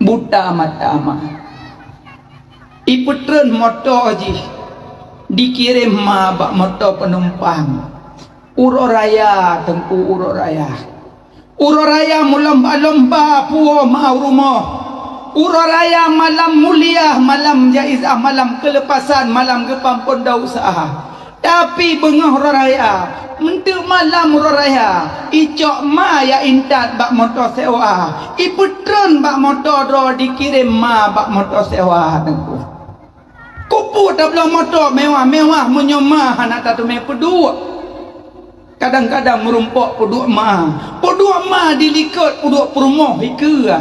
buta mata ma. Ipeutreun moto jih, dikirém ma bak moto peunumpang. Uroe raya teungku, uroe raya. Uroe raya meulomba-lomba puwoe ma u rumoh. Uroe raya malam mulia, malam jaizah, malam keulepasan, malam geupampon desya. Tapi beungoh uroe raya, meunteuk malam uroe raya, icok ma ya intat bak moto sewa, ipeutreun bak moto droe dikirém ma bak moto sewa, Teungku. Keupeue tabloe moto mewah-mewah meunyoe ma hana tateumé peuduek? Kadang-kadang meurumpok peuduek ma. Peuduek ma dilikot peuduek peurumoh ikeue.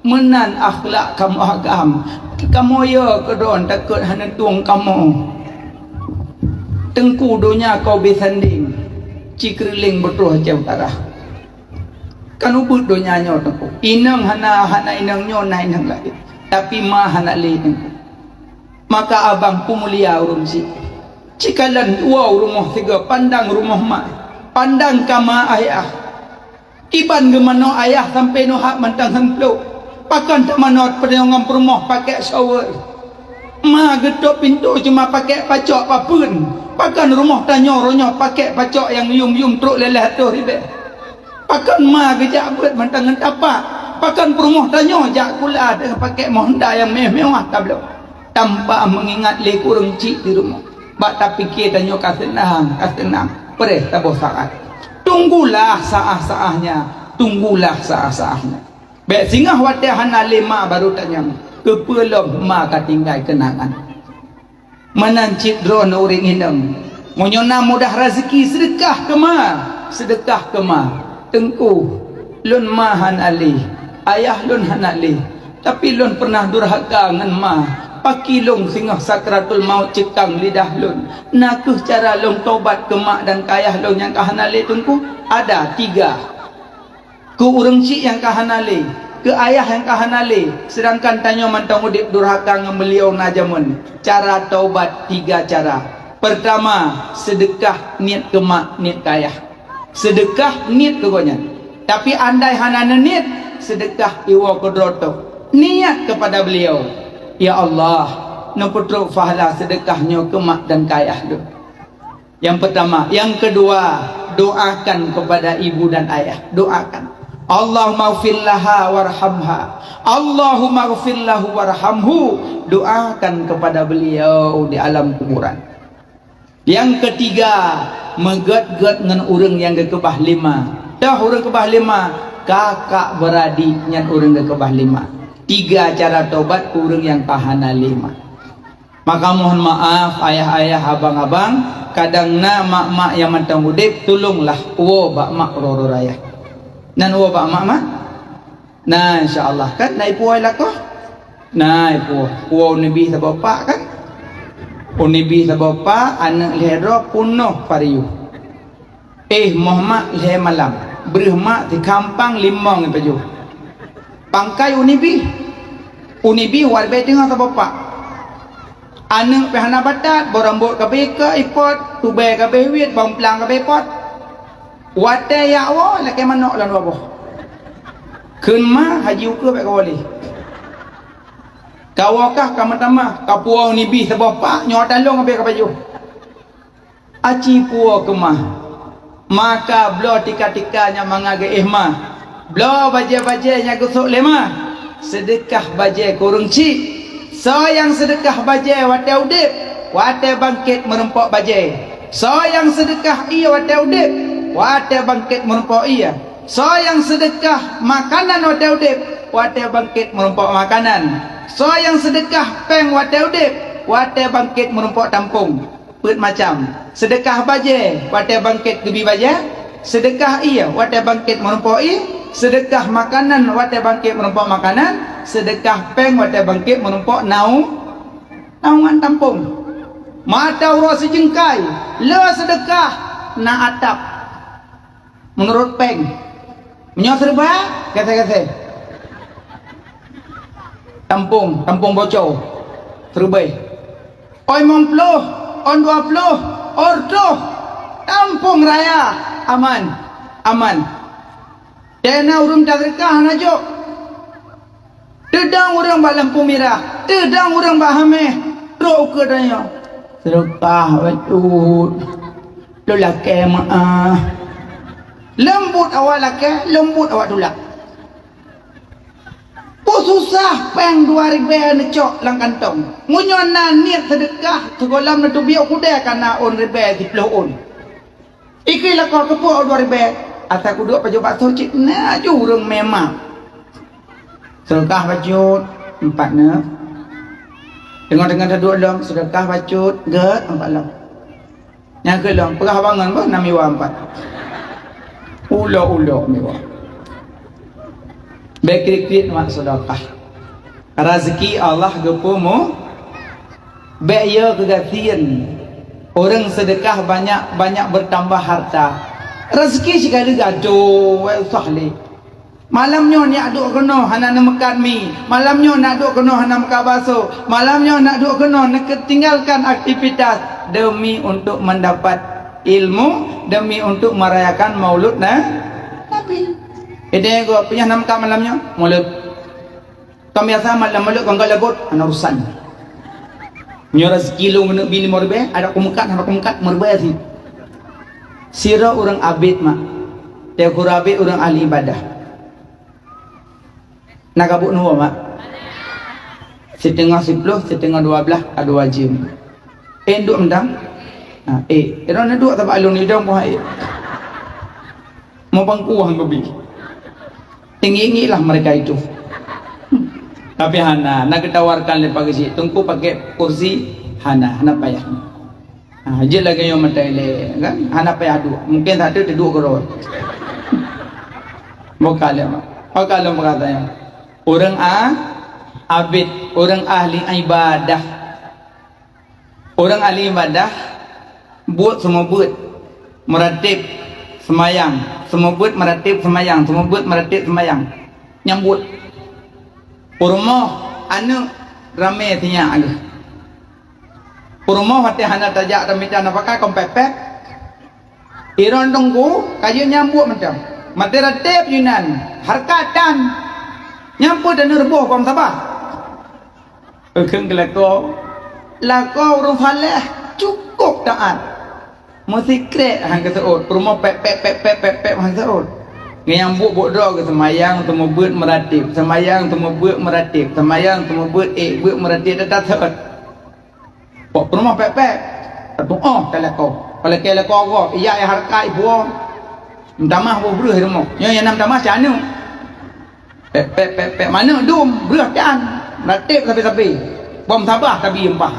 Meunan akhlak kamoe agam. Kamoe yo keudroe takot hana tueng kamoe. Teungku donya kau beusandeng. Cikeurileng beutroh jauh tarah. Kan ubit donya nyoe Teungku. Inong hana, hana inong nyoe na inong laén. Tapi ma hana lé Teungku. Maka abang peumulia ureuëng syiek. Cikalon woe u rumoh sigoe pandang rumoh ma, pandang kama ayah. Kiban geumanoe ayah sampoe neuhab mantong heumpluek. Pakon tamanot peudeungon peurumoh pakèk shower. Ma geutôp pintoe cuma pakèk pacok papeuen. Pakon rumoh tanyoe roh nyoe pakèk pacok nyang yum-yum trok lhèe-lhèe reutôh ribèe. Pakon ma geujak beuet mantong ngon tapak. Pakon peurumoh tanyoe jak kula deungon pakèk moh honda nyang mewah-mewah tabloe. Tanpa meungingat lé ureuëng syiek di rumoh. Bak tapike tanyoe ka seunang, ka seunang. Preh saboh saát. Tunggulah saát-saátnya. Tunggulah saát-saátnya. Bèk singoh watèe hana lé ma barô tanyong, keupeue lom ma ka tinggai keunangan. Meunan cit droeneuh ureuëng inong. Meunyoe na mudah raseuki, seudeukah keu ma, seudeukah keu ma. Teungku, lôn ma hana lé, ayah lôn hana lé, tapi lôn peureunah durhaka ngon ma. Pakri lôn singoh sakratul maut ceukang lidah lôn. Na kheueh cara lôn tobat keu ma dan keu ayah lôn nyang ka hana lé Teungku? Ada tiga. Keu ureuëng syiek nyang ka hana lé, keu ayah nyang ka hana lé, seudangkan tanyoe mantong udeb durhaka ngon beuliau na jameun. Cara taubat tiga cara. Peurtama, seudeukah niet keu ma, niet keu ayah. Seudeukah niet keu gobnyan. Tapi andai hana neuniet, seudeukah iwoe keudroe toh. Niat keupada beuliau, "Ya Allah, neupeutrok pahala seudeukah nyoe keu ma dan keu ayah lôn." Nyang peurtama. Nyang keudua, doakan keupada ibu dan ayah. Doakan. "Allahummaghfir laha warhamha. Allahummaghfir lahu warhamhu." Doakan keupada beuliau di alam kuburan. Nyang keutiga, meugét-gét ngon ureuëng nyang geukeubah lé ma. Toh ureuëng keubah lé ma, kakak beuradik nyan ureuëng geukeubah lé ma. Tiga cara tobat keu ureuëng nyang ka hana lé ma. Maka mohon maaf ayah-ayah, abang-abang, kadang na mak-mak nyang mantong udeb, tulonglah woe bak mak uroe-uroe raya. Nan woe bak mak, mak? Na, insya Allah kan na ipuwoe lakoe. Na ipuwoe, puwoe u Nabi saboh pak kan? U Nabi saboh pak, aneuëk lhèe droe peunoh pariuh. Éh moh mak lhèe malam, breuh mak sikampang limong ipajoh. Pangkai u Nabi. U Nabi watèe teungoh saboh pak. Aneuëk pih hana batat, boh rambôt ka beuikot ipot, tubèe ka beuiwiet, bang plang ka beuipot. Watèe jak woe lakèe manok lam dua boh. Kheun ma, haji ukeue bèk kawoe lé. Kawoe kah ka meutamah, kapuwoe u Nabi saboh pak, nyoe talong abéh ka pajoh. Aci puwoe keu ma. Maka bloe tika-tika nyang mangat geuéh ma. Bloe bajèe-bajèe nyang geusôk lé ma. Seudeukah bajèe keu ureuëng syiek. Soe nyang seudeukah bajèe watèe udeb, watèe bangkét meurumpok bajèe. Soe nyang seudeukah ié watèe udeb, watèe bangkét meurumpok ié. Soe nyang seudeukah makanan watèe udeb, watèe bangkét meurumpok makanan. Soe nyang seudeukah péng watèe udeb, watèe bangkét meurumpok tampông. Peuet macam. Seudeukah bajèe watèe bangkét geubi bajèe, seudeukah ié watèe bangkét meurumpok ié, seudeukah makanan watèe bangkét meurumpok makanan, seudeukah péng watèe bangkét meurumpok naung, naungan tampông. Mata uroe sijeungkai, le seudeukah na atap. Meunurot péng, meunyoe seureubèe, gasé-gasé. Tampông, tampông boco, seureubèe. Ôn limong ploh, ôn dua ploh, ôn reutôh, tampông raya, aman, aman. Teuh na ureuëng taseudeukah hana jok. Teudong ureuëng bak lampôh mirah, teudong ureuëng bak hamèh, trok ukeue tanyoe. Seudeukah bacut, lôn lakèe meu'ah. Leumbot awak lakèe, leumbot awak tulak. Peue susah péng dua ribèe neucok lam kantong. Meunyoe na niet seudeukah, sigohlom neuteubiet keudè ka na ôn ribèe siplôh ôn. Ikheun lakoe keupeue dua ribèe, asai kuduek pajoh bakso cit na ju ureueng memang. Seudeukah bacut, empat neuk. Teungoh-teungoh taduek lom, seudeukah bacut, gèt, empat lom. Nyang keu lom, peugah bangon boh na miwa empat. Ulok-ulok miwa. Bèk kriet-kriet mak seudeukah. Raseuki Allah geupeumu-, bèk yo keugasien. Ureueng seudeukah banyak, banyak bertambah harta. Raseuki sikali gado, wèh, usah lé. Malam nyoe neujak duek keunoe hana neumeukat mi. Malam nyoe neujak duek keunoe hana meukat bakso. Malam nyoe neujak duek keunoe neutinggalkan aktivitas demi untuk mendapat ilmu, demi untuk merayakan Maulud Na-, Nabi. Idéh gob, peue nyang hana meukat malam nyoe? Maulud. Kan biasa malam Maulud kon ka lagot, hana urusan. Nyoe raseuki lôn keuneuk bi limong ribèe, adak kumeukat, hana kumeukat, meuribèe sit. Sidroe ureueng abét mak. Teungku Rabi ureueng ahli ibadah. Na ka buet nyoe mak. Siteungoh siplôh, siteungoh dua blaih, ka dua jeuem. Eh, duek mantong? Ha, eh, droeneuh duek sabab lôn idong poh hai. Meubangkuang geubi. Tinggi-tinggilah mereka itu. Tapi hana, na geutawarkan lé Pak Geuchik, Teungku pakai kursi, hana, hana payah. Ha, jeuet lagèe nyoe meutai lé, kan? Hana payah duek. Mungkin satu teuduek keudroe. Bukan lé, Mak. Bukan lé peukatan nyan. Ureueng a-, abét, ureueng ahli ibadah. Ureueng ahli ibadah, buet seumeubeuet, meuratéb, seumayang, seumeubeuet, meuratéb, seumayang, seumeubeuet, meuratéb, seumayang. Nyang buet. Peurumoh aneuk ramé sinyak geuh. Peurumoh watèe hana tajak tamita nafakah kon pèp-pèp. Droeneuh teungku, ka jeuet nyang buet mantong. Maté ratéb inan, hareukat tan. Nyang peue taneuk reuboh kon sabah. Eukheun keu lakoe, lakoe ureueng saleh, cukôp taat. Meusikrek han geuseuôt, peurumoh pèp-pèp, pèp-pèp, pèp-pèp han geuseuôt. Ngon nyang buet-buet droe geuh seumayang, seumeubeuet, meuratéb, seumayang, seumeubeuet, meuratéb, seumayang, seumeubeuet, ék beuet, meuratéb, teutap seuôt. Pok peurumoh pèk-pèk, tatuoh ka lakoe. Ka lakèe lakoe gob, ijak i hareukat ipuwoe. Meutamah boh breueh i rumoh. Nyoe nyang na meutamah si aneuk. Pèk-pèk, pèk-pèk, manök dum, breueh tan. Meuratéb sabe-sabe. Bom sabah tabi empah.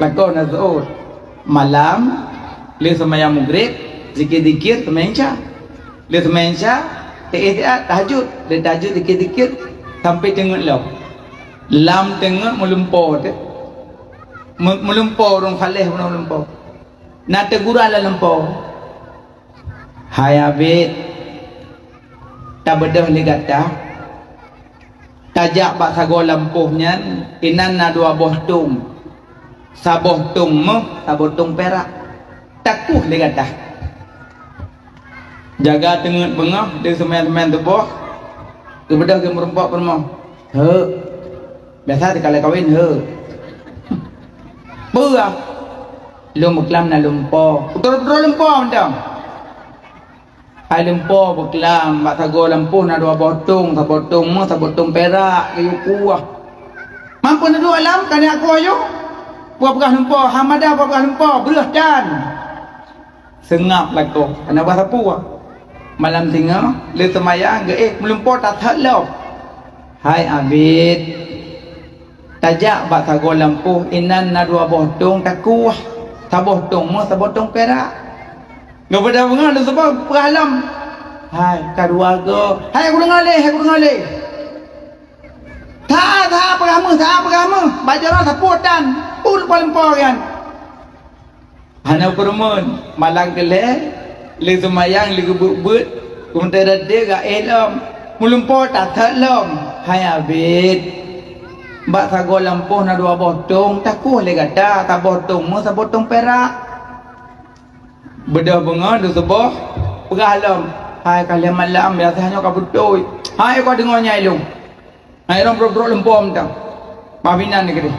Lakoe na seuôt. Malam, lheueh seumayang Maghrib, zikir-zikir, seumayang Isya. Lheueh seumayang Isya, teuéh siat, tahajud. Lheueh tahajud, zikir-zikir, sampoe teungeut lom. Lam teungeut meulumpoe teuh. Me-, meulumpoe, ureueng saleh meulumpoe. Na teuguran lam lumpoe. Hai abét, tabeudôh lé gata. Tajak bak sagoe lampôh nyan, inan na dua boh tông. Saboh tông méuh, saboh tông pirak. Takueh lé gata. Jaga teungeut beungoh, di seumayang-seumayang suboh, geubeudôh geumeurumpok peurumoh. Heuek. Biasa dikalon kawen, heuek. Peue? Lôn beuklam na lumpoe. Beutôi-beutôi lumpoe mantong. Hai lumpoe beuklam, bak sagoe lampôh na dua boh tông, saboh tông méuh, saboh tông pirak, geuyue kueh. Mampu neuduek lam, ka neujak kueh yôh. Peugah-peugah lumpoe, hana mada peugah lumpoe, breueh tan. Seungab lakoe, hana bah sapeue. Malam singoh, lheueh seumayang, geuéh meulumpoe tathot lom. Hai abét, tajak bak sagoe lampôh, inan na dua boh tông takueh, saboh tông méuh, saboh tông pirak. Geubeudôh beungoh lôn saboh peugah lom. Hai, ka dua goe. Hai, kudeungoe lé, hai, kudeungoe lé. That, that peugah méuh, that peugah méuh. Bak jaroe sapeue tan. Peue lumpoe-lumpoe nyan. Hana peurumeun, malam keu lhèe, lheueh seumayang, lheueh geubeuet-beuet, keumeuteuntèe geuéh lom, meulumpoe tathot lom. Hai abét, bak sagoe lampôh na dua boh tông, takueh lé gata, saboh tông méuh, saboh tông pirak. Beudôh beungoh lheueh suboh, peugah lom, hai ka lhèe malam, biasa nyoe ka beutôi. Hai ka deungoe nyan ilôn. Hai rhom brok-brok lumpoe mantong. Bah binan ni keudeh.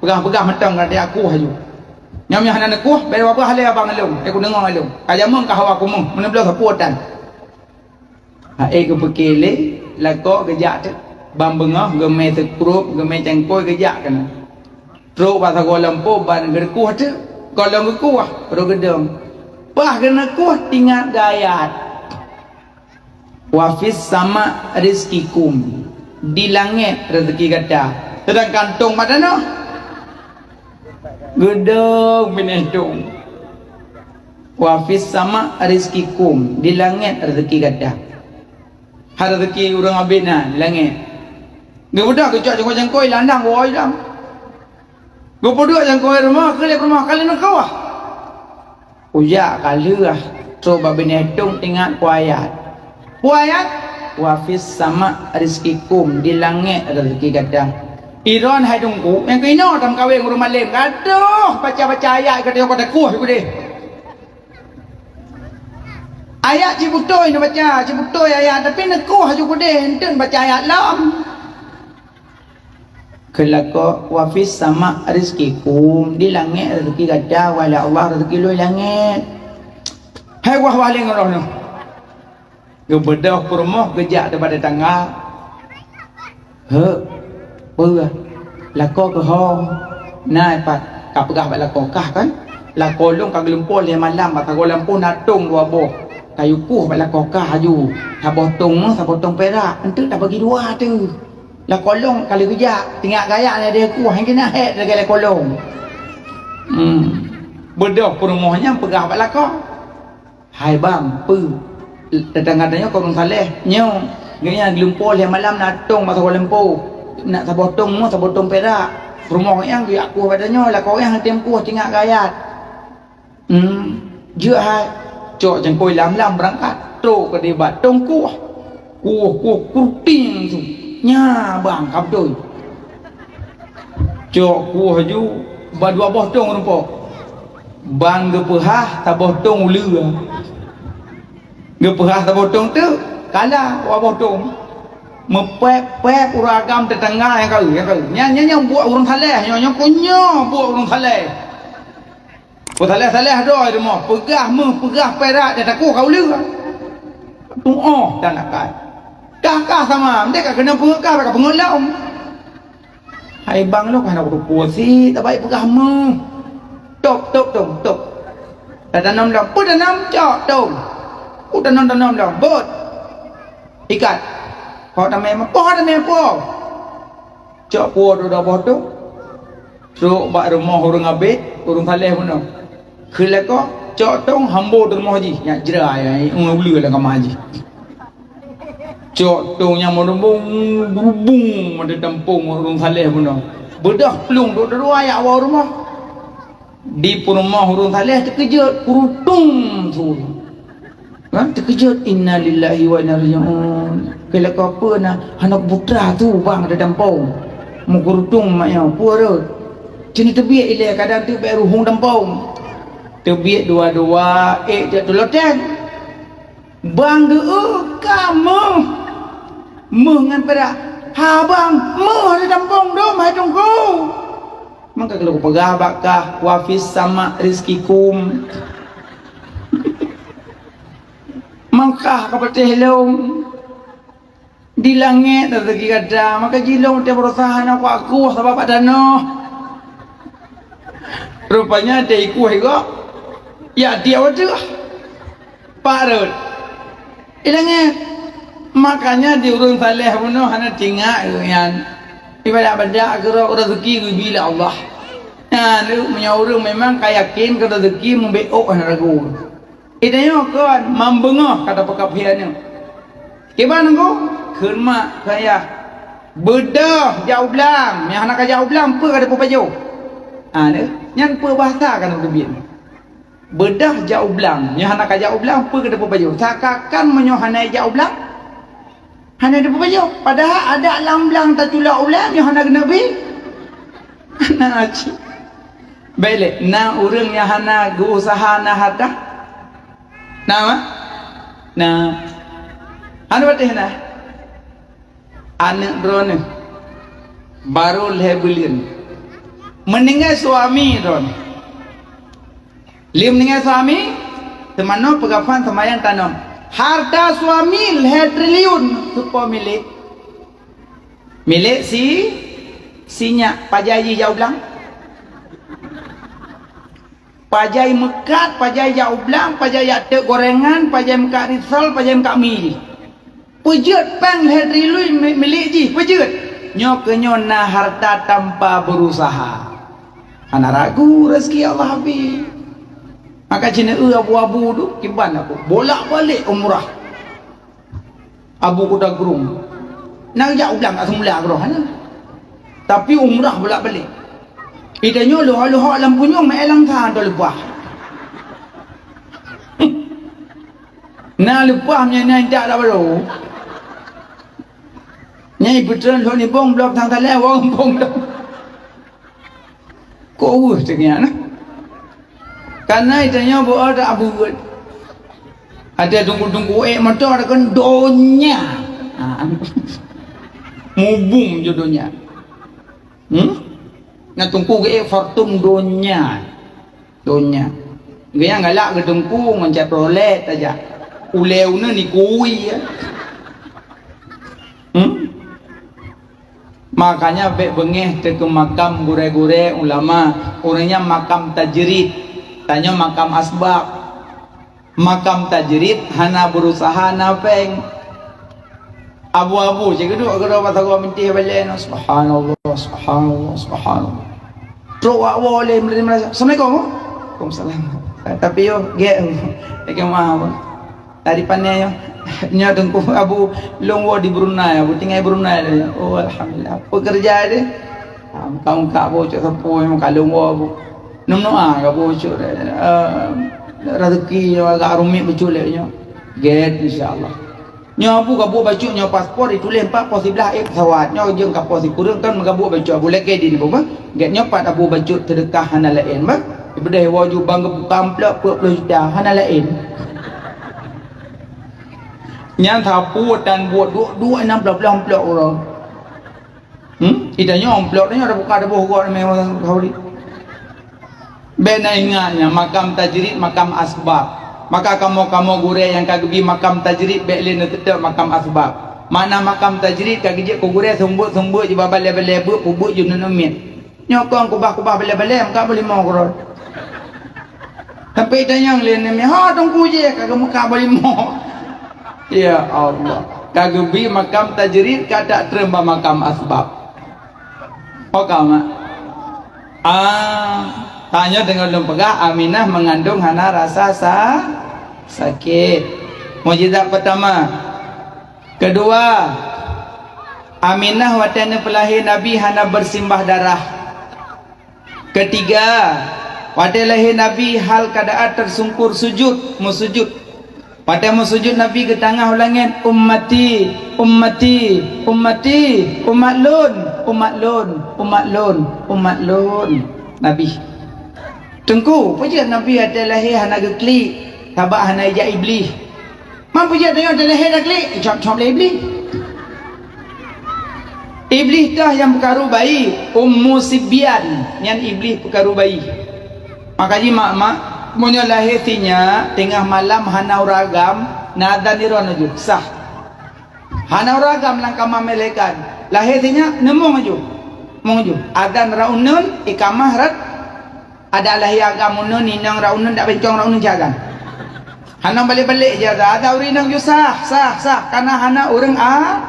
Peugah-peugah mantong ka dia kueh aju. Nyan nyang hana neukueh, bèk babah lé abang lôn, eh, kudeungoe lôn. Ka jameun ka hawa kumuh, meuneubloe sapeue tan. Hai geupeuké lé, lakoe geujak teuk. Ban beungoh geumè seukrop, geumè cangkôi, geujak keunoe. Trok bak sagoe lampôh ban geureukueh teuk. Gohlom geukueh, rot geudong. Paih geuneuk kueh, teuingat geuayat, "Wa fis sama rizqikum." Di langét rezeki gata. Seudangkan tông bak tanoh. Geudong binéh tông. "Wa fis sama rizqikum." Di langét rezeki gata. Hai rezeki ureuëng abéh na di langét. Geubeudôh geucok cangkôi-cangkôi, landang woe lam. Geupeuduek cangkôi rumoh, keu lheueh rumoh ka lheueh neukueh. Ujak ka lheueh, trok bak binéh tông teuingat peue ayat. Peue ayat? "Wa fis sama rizqikum", di langét rezeki gata. Iron hai teungku, nyang keunoe tameukawen ngon ureuëng malém. Gadoh baca-baca ayat gata nyang ka teukueh keudeh. Ayat cit beutôi neubaca, cit beutôi ayat, tapi neukueh laju keudeh, enteuk baca ayat lom. Kheun lakoe, "Wa fis sama rizqikum", di langét rezeki gata, "Wa la Allah, rezeki lôn di langét." Hai wah-wah lé ngon roh nyoe. Geubeudôh peurumoh, geujak daripada tangga. "Heu, peue? Lakoe keuh ho?" "Na, pat kapeugah bak lakoe kah kan? Lakoe lôn ka geulumpoe lhée malam bak sagoe lampôh na tông dua boh. Kayue kueh bak lakoe kah laju. Saboh tông meuh, saboh tông pirak. Enteuk tabagi dua teuh. Lakoe lôn ka lheueh geujak, teuingat gaya na deh kueh, hana hék lagée lakoe lôn." Hmm. Beudôh peurumoh nyan peugah bak lakoe. "Hai bang, peue? Teutangga tanyoe kon ureuëng saleh. Nyoe, geuhnyan geulumpoe lhée malam na tông bak saboh lampôh. Na saboh tông meuh, saboh tông pirak. Peurumoh nyang geujak kueh bak tanyoe, lakoe nyang hana tem kueh, teuingat gayat." Hmm, jeuet hai. Cok cangkôi lam-lam beurangkat. Trok keudeh bak tông kueh. Kueh, kueh, kruting su. Nya bang, ka beutôi. Cok kueh laju, ba dua boh tông rumpok. Ban geupeuhah saboh tông uleue. Geupeuhah saboh tông teuk, kala dua boh tông. Meupéb-péb ureuëng agam teutangga nyang ka eu, nyang ka eu. Nyan, nyan, nyan buet ureuëng saleh, nyoe, nyoe kon nyoe buet ureuëng saleh. Peusaleh-saleh droe rumoh, peugah meuh, peugah pirak, dan takuh ka uleue. Tuoh dan akai. Kah-kah sama, mending ka keuneuk peungeuh kah, ka peungeuh lom. Hai bang lôn hana kuteupeu sit, tabai peugah meuh. Tôb, tôb, tôb, tôb. Tatanom lom, peue tanom, cok, tông. Peue tanom, tanom lom, bot. Ikat. Poh tamé, poh tamé, poh. Cok puwoe dua boh tông. Trok bak rumoh ureuëng abét, ureuëng saleh bunoe. Kheun lakoe, cok tông hambo teurumoh jih, nyak jra ya, uleue lam kama jih. Cok tông nyang meureumbông, geurubung meuteutampông ureuëng saleh bunoe. Beudôh plueng dua-dua yak woe rumoh. Di peurumoh ureuëng saleh teukeujot, kurutung su. Kan teukeujot, "Innalillahi wa inna ilaihi raji'un." Keu lakoe peue na, hana putra tu bang ada dampông. Meukurutung mak nyoe, peue rot. Cen teubiet ilée kadang teubek ruhueng dampông. Teubiet dua-dua, ék jak tuloteng. Bang geu ka meuh. Meuh ngon perak. Ha bang, meuh ada dampông dum hai teungku. Maka kalau kupeugah bak kah, "Wa fis sama rizqikum." Maka ka patéh lom. Di langét rezeki gata, maka jilong tiep berusaha na kuat kuah sabab bak tanoh. Rupanya dia ikut juga. Ya dia waduh. Parut. Di langét. Makanya di ureuëng saleh bunoe hana tingak nyan. Ibadat-badat keurok rezeki geubi lé Allah. Nah, lu meunyoe ureuëng memang ka yakin keu rezeki meubeok hana ragu. Itanyoe kon mambeungoh kata peukaphe aneuk. Kiban nangku? Kheun mak keu ayah. Beudôh jak u blang, nyang hana ka jak u blang peue ka teupeupajoh. Ha, nyan peue bahasa ka neuteubiet. Beudôh jak u blang, nyang hana ka jak u blang peue ka teupeupajoh. Sakakan meunyoe hana jak u blang, hana teupeupajoh. Padahai adak lam blang tacula ulée nyang hana geuneuk bi. Hana cit. Bék lé, na ureuëng nyang hana geuusaha na hareuta? Na, ma? Na. Hana patéh na. Aneuk droeneuh barô lhée buleuen. Meuninggai suami droeneuh. Lheueh meuninggai suami, teumanoe peugafan seumayang tanom. Hareuta suami lhée triliun, soe po milék? Milék si, si nyak, pajan jih jak u blang. Pajan meukat, pajan jak u blang, pajan jak teuk gorengan, pajan meukat risol, pajan meukat mi jih. Peujeuet péng lhèe triliun mi-, milék jih, peujeuet. Nyoe keuh nyoe na harta tanpa berusaha. Hana ragu rezeki Allah habéh. Maka cit na eu abu-abu tu, kiban aku. Bolak-balik umrah. Abu Kuta Krueng. Na jak u blang kat seumula keudroe hana. Tapi umrah bolak-balik. Ita nyoe leuhok-leuhok lam punyueng meu'èn lam sa, leupah. Na leupah meunyoe na intat dak baro. Nyai peutreun lhok nibong bloe sang talèe wang bong dong. Kok weueh teuk nyan, nah? Karena ita nyoe beu ata buet. Ada tungku-tungku ék motor ada kan donya. Ha. Mubung je donya. Hmm? Na tungku ke ék Fortune donya. Donya. Gaya galak ke tungku ngon Chevrolet aja. Ulèe uneun ikui ya. Hmm? Makanya bèk beungéh teuh keu makam gurèe-gurèe ulama, ureueng nyan makam tajrid, tanyoe makam asbab. Makam tajrid hana berusaha na péng. Abu-abu cit geuduek keudroe bak sagoe mintih balèe nyoe, subhanallah, subhanallah, subhanallah. Trok wak woe lé meurasa, "Assalamualaikum." "Waalaikumsalam." Tapi yo gèt. Lagi maaf. Dari pane nyoe. Nyoe Teungku Abu lôn woe di Brunei, Abu tinggai Brunei lé. Oh, alhamdulillah. Pekerja deh. Ha, muka-muka Abu cok sapu, muka lôn woe Abu. Nom noa Abu cok, eh, rezeki nyoe agak rumit beutôi lé nyoe. Gèt, insya-Allah. Nyoe Abu ka buet bacut nyoe paspor dituléh empat poh siblah ék pesawat. Nyoe jeueng ka poh sikureueng kan meugabuek bacut Abu lakèe di nibak bah. Gèt nyoe pat Abu bacut seudeukah hana laén bah. Ibeudeh woe ju bang geubuka amplop peuet ploh juta hana laén. Nyan sapu tan buet duek-duek enam belas amplop uroe. Hmm? Ita nyoe amplop nyoe ada buka ada boh gok namanya orang Saudi. Bèk na ingat nyan makam tajrid makam asbab. Maka kamoe-kamoe gurèe nyang ka geubi makam tajrid bèk lé neuteutap makam asbab. Makna makam tajrid ka geujak keu gurèe seumeubeuet-seumeubeuet jiba balèe-balèe beuet peubuet ju neuneuk miet. Nyoe kong kubah-kubah balèe-balèe meuka boh limo keudroe. Sampai tanyong lé neumi, "Ha Teungku jih ka geumeuka boh limo?" Ya Allah, ka geubi makam tajrid ka tak treun bak makam asbab. Oke mak. Ah, tanyoe deungon lôn peugah Aminah mengandung hana rasa sa sakit. Mukjizat pertama. Kedua, Aminah watèe neupeulahé Nabi hana bersimbah darah. Ketiga, watèe lahé Nabi hal keadaan tersungkur sujud, meusujud. Watèe meusujud Nabi geutangah u langèt, "Ummati, ummati, ummati, umat lôn, umat lôn, umat lôn, umat lôn." Nabi. Teungku, peue jeuet Nabi watèe lahé hana geuklik, sabab hana ijak Iblih. Man peue jeuet tanyoe watèe lahé geuklik, icop-cop lé Iblih. Iblih toh nyang peukaru bayi, Ummu Sibyan, nyan Iblih peukaru bayi. Maka jih mak-mak, meunyoe lahé sinyak teungoh malam hana ureueng agam, na azan droeneuh ju, sah. Hana ureueng agam lam kama malaikat. Lahé sinyak, neumong ju. Mong ju. Azan rot uneun, ikamah rot Adak lahé agam uneun, inong rot uneun, dak bencong rot uneun cit azan. Hana balek-balek jih azan. Azan ureueng inong ju sah, sah, sah. Karena hana ureueng a-,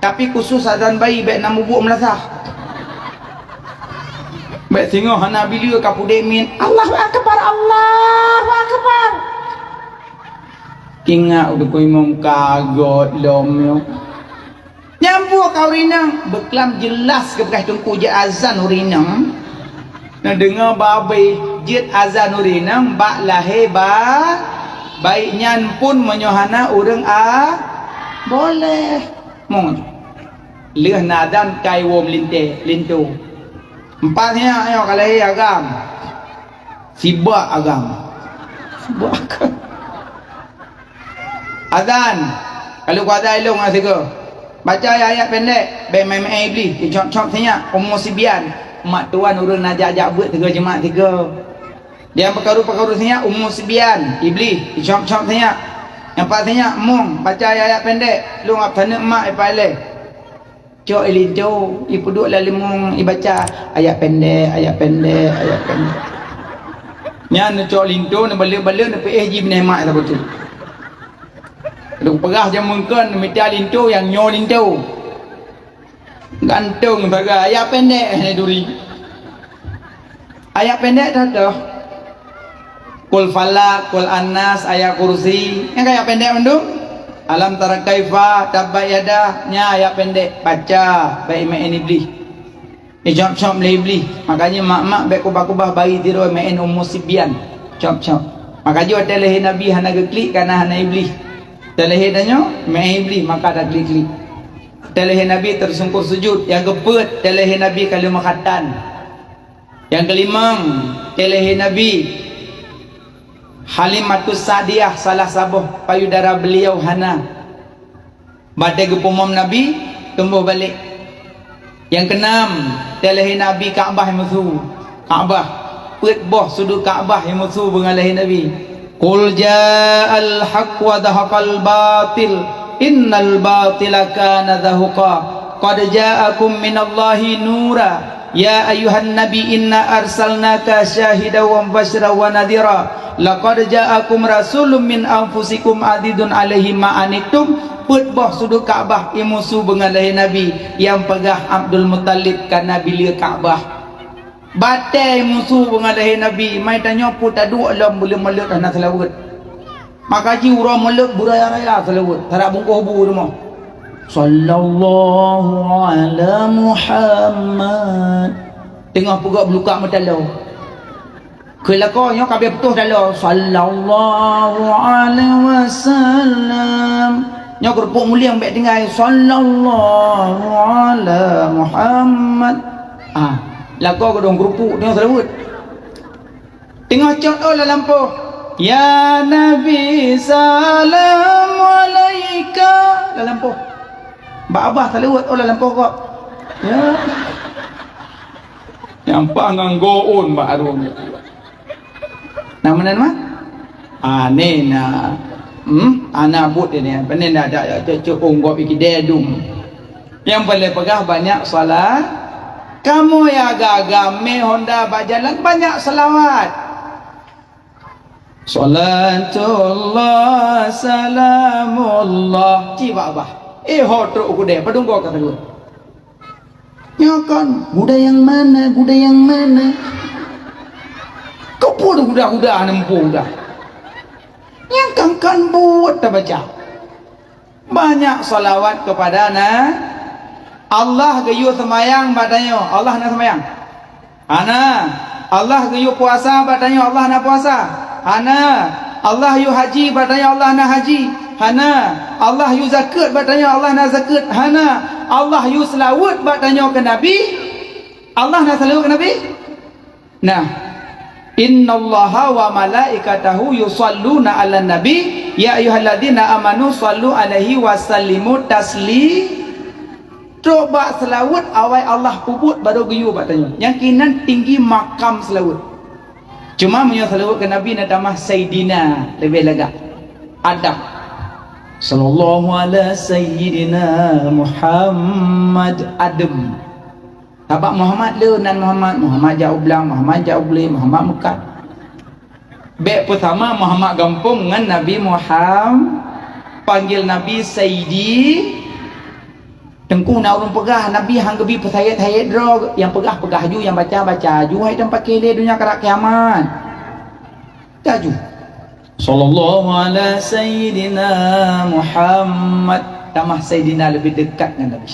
tapi khusus azan bayi bèk na mubuek meulasah. Bèk singoh hana bileue ka pudek miet, "Allahu Akbar, Allahu Akbar." Ingat udah ku imum kagot lom nyoe. Nyang buet ka ureueng inong, beuklam jeulaih geupeugah teungku jeuet azan ureueng inong. Neudeungoe babeh jeuet azan ureueng inong bak lahé ba-, bayi nyan pun meunyoe hana ureueng a-, boleh. Mong. Lheueh na azan kai woe meulintèe, linto. Empat nyak nyoe ka lahé agam. Sibak agam. Sibak agam. Azan. Kalau ku azan ilong ah sigoe. Baca ayat-ayat pendek, bèk main-main Iblih, dicop-cop sinyak, Ummu Sibyan. Mak tuan ureueng na jak-jak beuet sigoe jeumat sigoe. Nyang peukaru-peukaru sinyak, Ummu Sibyan, Iblih, dicop-cop sinyak. Nyang pat sinyak, mong, baca ayat-ayat pendek, lôn ap saneuk mak ipailée. Cok i linto, ipeuduek lam leumong, ibaca ayat pendek, ayat pendek, ayat pendek. Nyan neucok linto, neubalek-balek, neupeuéh jih binéh mak saboh teuk. Lôn peugah jameun kon, neumita linto nyang nyoe linto. Gantong sagai, ayat pendek hana turi. Ayat pendek dah toh. Qul Falaq, Qul Annas, Ayat Kursi. Nyang ayat pendek mandum. Alam tara kaifa, tabbat yada, nya ayat pendek. Baca, bèk imeu'en iblih. Icop-cop lé iblih. Makanya mak-mak bèk kubah-kubah bayi tiroe meu'en umu sibyan. Cop-cop. Maka jih watèe lahé Nabi hana geuklik, kana hana iblih. Watèe lahé tanyoe meu'en iblih, maka taklik-klik. Watèe lahé Nabi teusungkur sujud, nyang keupeuet, watèe lahé Nabi ka lheueh meukhatan. Nyang keulimong, watèe lahé Nabi, Halimatus Sa'diyah salah saboh payudara beliau hana. Watèe geupeumom Nabi, tumbôh balek. Nyang keunam, watèe lahé Nabi Ka'bah meusu. Ka'bah, peuet boh sudut Ka'bah meusu beungon lahé Nabi. Qul ja'al haqq wa zahaqal batil, innal batila kana zahuqa. Qad ja'akum minallahi nura. Ya ayyuhan nabi, inna arsalnaka syahidan wa mubasysyiran wa nadhira. Laqad ja'akum rasulun min anfusikum azizun alaihi ma anittum. Peuet boh sudut Ka'bah imeusu beungon lahé Nabi, nyang peugah Abdul Muttalib ka na bileu Ka'bah. Batèe meusu beungon lahé Nabi, mai tanyoe peue taduek lom buleuen maleuet hana seulaweuet. Maka jih uroe maleuet beuraya-raya seulaweuet, tarak bungkôh bu rumoh. Sallallahu ala Muhammad. Teungoh peugah beulukak meutaloe. Keu lakoe nyoe ka bèk putôh taloe, sallallahu alaihi wasallam. Nyoe keurupuk mulieng bèk tinggai, sallallahu ala Muhammad. Ah, lakoe geudong keurupuk teungoh seulaweuet. Teungoh cot ôh lam lampôh, ya Nabi salam alaika. Lam lampôh. Bak babah seulaweuet ôh lam lampôh gob. Ya. Nyan paih ngon goe ôn bak arung. Na meunan mah? Ah, ni na. Hmm, ana buet ini. Pane na ada cocok ôn gob ikidée dum. Nyang paléng peugah banyak salat. Kamoe nyang agam-agam mé honda bak jalan banyak salawat. Salatullah salamullah. Ci bak babah. Eh, ho trok u keudée, padum goe ka teungoh. Nyoe kon, guda nyang mana, guda nyang mana? Keupeue guda-guda hana muphom dah? Nyang kan-kan buet tabaca. Banyak salawat kepada Na-, Allah geuyue seumayang bak tanyoe, Allah na seumayang? Hana. Allah geuyue puasa bak tanyoe, Allah na puasa? Hana. Allah yue haji bak tanyoe, Allah na haji? Hana. Allah yue zakeuet bak tanyoe, Allah na zakeuet? Hana. Allah yue seulaweuet bak tanyoe keu Nabi, Allah na seulaweuet keu Nabi? Nah, innallaha wa malaikatahu yusalluna 'alan nabi, ya ayyuhalladzina amanu sallu 'alaihi wa sallimu tasli-, trok bak seulaweuet awai Allah peubuet barô geuyue bak tanyoe. Nyang keunan tinggi makam seulaweuet. Cuma meunyoe seulaweuet keu Nabi na tamah Saidina leubeh lagak. Adam. Sallallahu ala Sayyidina Muhammad Adam. Sabab Muhammad le nan Muhammad, Muhammad jak u blang, Muhammad jak u glé, Muhammad meukat. Bèk peusama Muhammad gampông ngon Nabi Muham-, panggil Nabi Saidi. Teungku na ureueng peugah Nabi han geubi peusayét-sayét droe, nyang peugah-peugah ju, nyang baca-baca ju, hai teuma paké lé donya karab kiamat. Laju. Sallallahu ala Sayyidina Muhammad. Tamah Sayyidina leubeh dekat ngon Nabi.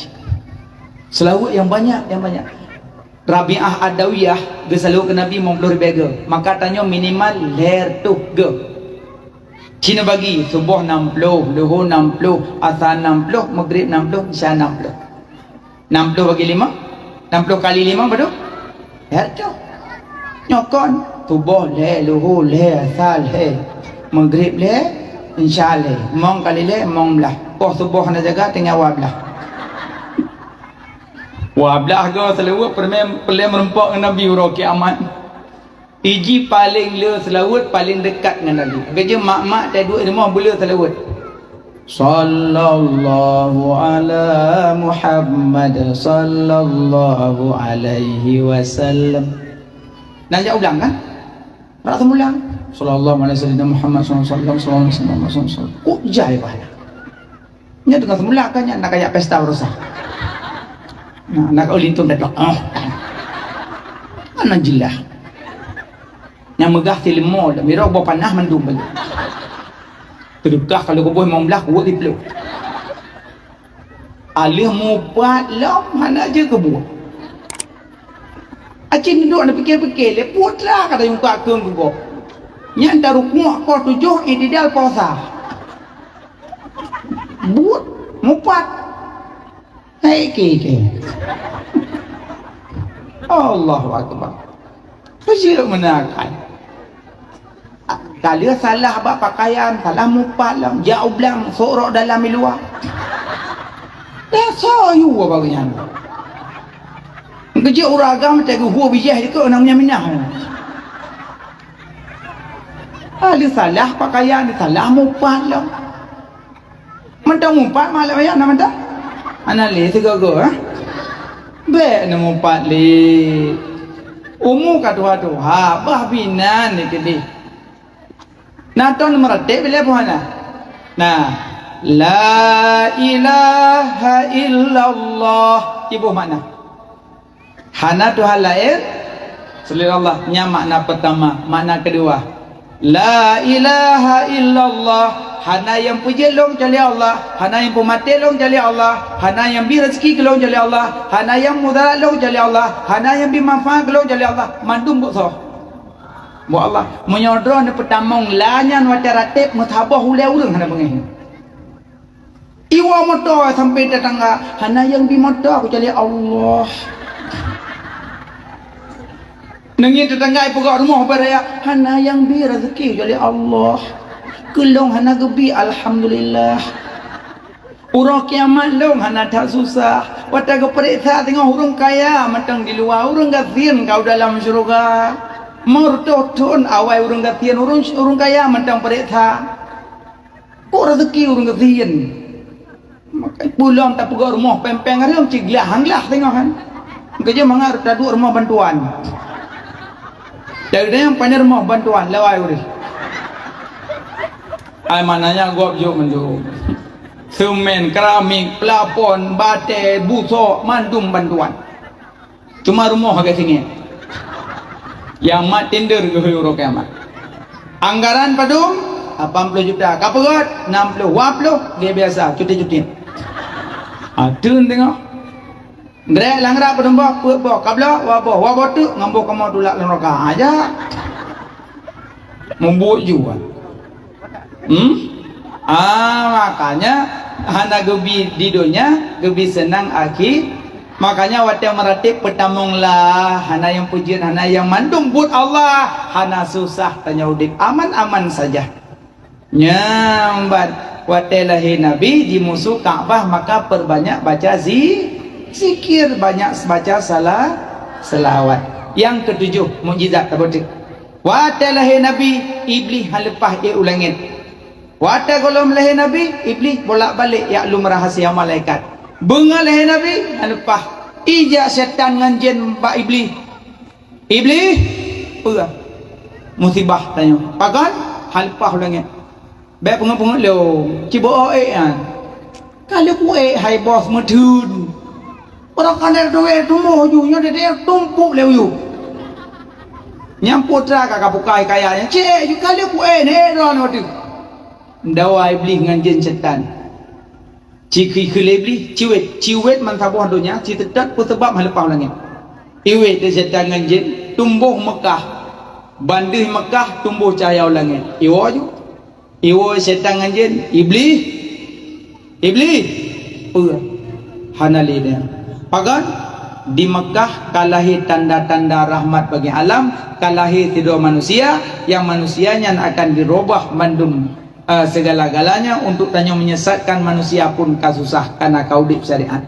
Seulaweuet nyang banyak, nyang banyak. Rabi'ah Adawiyah geuseulaweuet keu Nabi limong ploh ribèe goe. Maka tanyoe minimal lhèe reutôh goe. Ci neubagi, suboh nam ploh, luho nam ploh, asa nam ploh, meugrib nam ploh, isya nam ploh. Nam ploh bagi limong? Nam ploh kali limong padum? Lhèe reutôh. Nyoe kon, suboh lhèe, luho lhèe, asa lhèe, meugrib lhèe, isya lhèe. Limong kali lhèe, limong blah. Poh suboh hana jaga, tinggai dua blah. Dua blah goe seulaweuet peureulèe, peureulèe meurumpok ngon Nabi uroe kiamat. Iji paleng le seulaweuet paleng dekat ngon Nabi. Geujeuet mak-mak tai duek rumoh beule seulaweuet. Sallallahu ala Muhammad sallallahu alaihi wasallam. Nah, jak ulang kan? Rak teulang. Sallallahu alaihi wasallam Muhammad sallallahu alaihi wasallam, sallallahu alaihi wasallam, sallallahu alaihi wasallam. Kok jai bah. Nya teungoh seumula kan nya nak kajak pesta baroesa. Nah, nak kau lintun dah. Oh. Mana jelas. Nyang meugah sileumo lam biro boh panah mandum banyak. Teudeukah kalau kuboh limong blah kuwot siploh. Aleuh mupat lom hana jeuet keubuet. Aci duek na pikir-pikir lé putra kata nyang ka keueng keugob. Nyan tarukuk poh tujoh, i'tidal poh sa. Buet mupat. Hai ke ke. Allahu akbar. Keucil meunakai. Ka lheueh salah bak pakaian, salah mupat lom, jak u blang, sok rok dalam i luwa. Dah soe yue bak nyan. Keujeuet ureueng agam teuh geuhue bijéh dikeue na minah-minah. Ka lheueh salah pakaian, salah mupat lom. Mantong mupat malam ayah na mantong. Hana lé sigoe-goe, ha? Bèk neumupat lé. Umu ka tuha-tuha, bah binan dikeudeh. Na ton meuratéb lé boh hana. Nah, la ilaha illallah. Iboh makna. Hana Tuhan laén selain Allah. Nyan makna peutama. Makna keudua, la ilaha illallah. Hana nyang peujeuet lôn kecuali Allah. Hana nyang peumaté lôn kecuali Allah. Hana nyang bi raseuki keu lôn kecuali Allah. Hana nyang mudarat lôn kecuali Allah. Hana nyang bi manfaat keu lôn kecuali Allah. Mandum buet soe? Buet Allah. Meunyoe droeneuh peutamong la nyan watèe ratéb meusaboh ulèe ureueng hana beungéh. Iwoe moto sampoe tatangga, hana nyang bi moto kecuali Allah. Neungieng tatangga ipeugöt rumoh beuraya, hana nyang bi raseuki kecuali Allah. Keu lôn hana geubi, alhamdulillah. Uroe kiamat lôn hana that susah. Watèe geupareksa singoh ureueng kaya mantong di luwa, ureueng gasien ka u dalam syeuruga. Meureutoh thon awai ureueng gasien, ureueng, ureueng kaya mantong pareksa. Kok raseuki ureueng gasien? Maka peue lom tapeugöt rumoh péng-péng hareuem cit glah han glah teungoh kan. Keujeuet mangat taduek rumoh bantuan. Dari nyang pané rumoh bantuan lawai ureueng. Ai maknanya gob jok mandum. Semen, keramik, plafon, batèe, busok, mandum bantuan. Cuma rumoh agak singét. Nyang mat tender geuhôi uroe kiamat. Anggaran padum? Lapan puluh juta. Ka peugöt? Enam puluh. Dua puluh. Gaya biasa, cuti-cuti. Ha, teun teungoh. Drek langrak padum boh, peuet boh, ka bloe, dua boh, dua boh teuk, ngon boh kamoe tulak lam neraka. Ha, jak. Mubuet jua. Hmm? Ah, makanya hana geubi di donya, geubi seunang akhi. Makanya watèe meuratéb peutamong la, hana nyang peujeuet, hana nyang mandum buet Allah, hana susah tanyoe udép, aman-aman saja. Nyang ban watèe lahé Nabi jimusu Ka'bah, maka perbanyak baca zi-, zikir, banyak baca sala-, selawat. Nyang ketujoh, mukjizat tabeutek. Watèe lahé Nabi, Iblih han leupah ék u langét. Watèe gohlom lahé Nabi, Iblih bolak-balik jak lom rahsia malaikat. Beungoh lahé Nabi, han leupah. Ijak syaitan ngon jén bak Iblih. Iblih, peue? Musibah tanyoe. Pakon? Han leupah u langét. Bèk peungeut-peungeut lé, ciboh ék nyan. Ka lheueh kuék hai bos meutheun. Barangkané dua tumoh ju nyoe dede tumpuk lé uyueb. Nyang putra ka kabukai kaya nyan, cék ju ka lheueh kuék nyoe droe nyoe teuh. Dawa Iblih ngon jén syaitan. Cikheun-kheun lé Iblih, ciwét, ciwét meusaboh donya, citeutap peue sabab han leupah u langét. Iwét lé syaitan ngon jén, tumboh Meukah. Bandeuh Meukah tumboh cahya u langét. Iwoe ju. Iwoe syaitan ngon jén, Iblih. Iblih. Peue? Hana lé nyan. Pakon? Di Meukah ka lahé tanda-tanda rahmat bagi alam, ka lahé sidroe manusia, nyang manusia nyan akan dirubah mandum, eh, segala-galanya untuk tanyoe menyesatkan manusia pun ka susah karena ka udép syariat.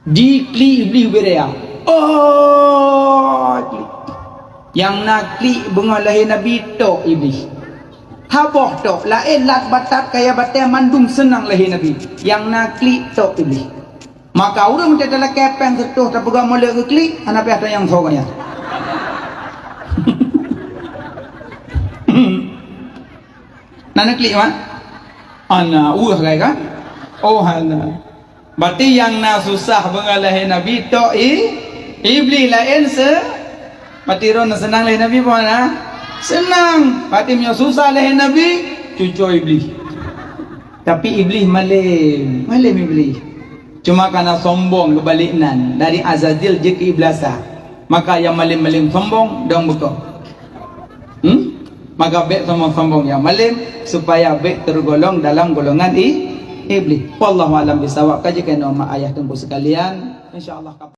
Jiklik Iblih ubé raya. Oh, klik. Nyang na klik beungoh lahé Nabi tok Iblih. Saboh tok, laén lat batat kaya batée mandum seunang lahé Nabi. Nyang na klik tok Iblih. Maka ureuëng teutalakée péng seutoh tapeugah molek keu klik, hana piah tanyang soe nyan. Na neuklik, Mak? Hana, weueh gai kan? Oh, hana. Berarti nyang na susah beungoh lahé Nabi tok i, Iblih laén se-, berarti droe na seunang lahé Nabi peue na? Seunang. Berarti meunyoe susah lahé Nabi, cuco Iblih. Tapi Iblih malém, malém Iblih. Cuma karena sombong keubalek nan, dari Azazil jeuet keu Iblasa. Maka nyang malém-malém sombong dong beuko. Hmm? Maka bék sombong-sombong nyang malém, supaya bék tergolong dalam golongan i-, Iblih. Wallahu a'lam bishawab. Ka jeuet keunoe mak ayah teungku sekalian. Insya Allah.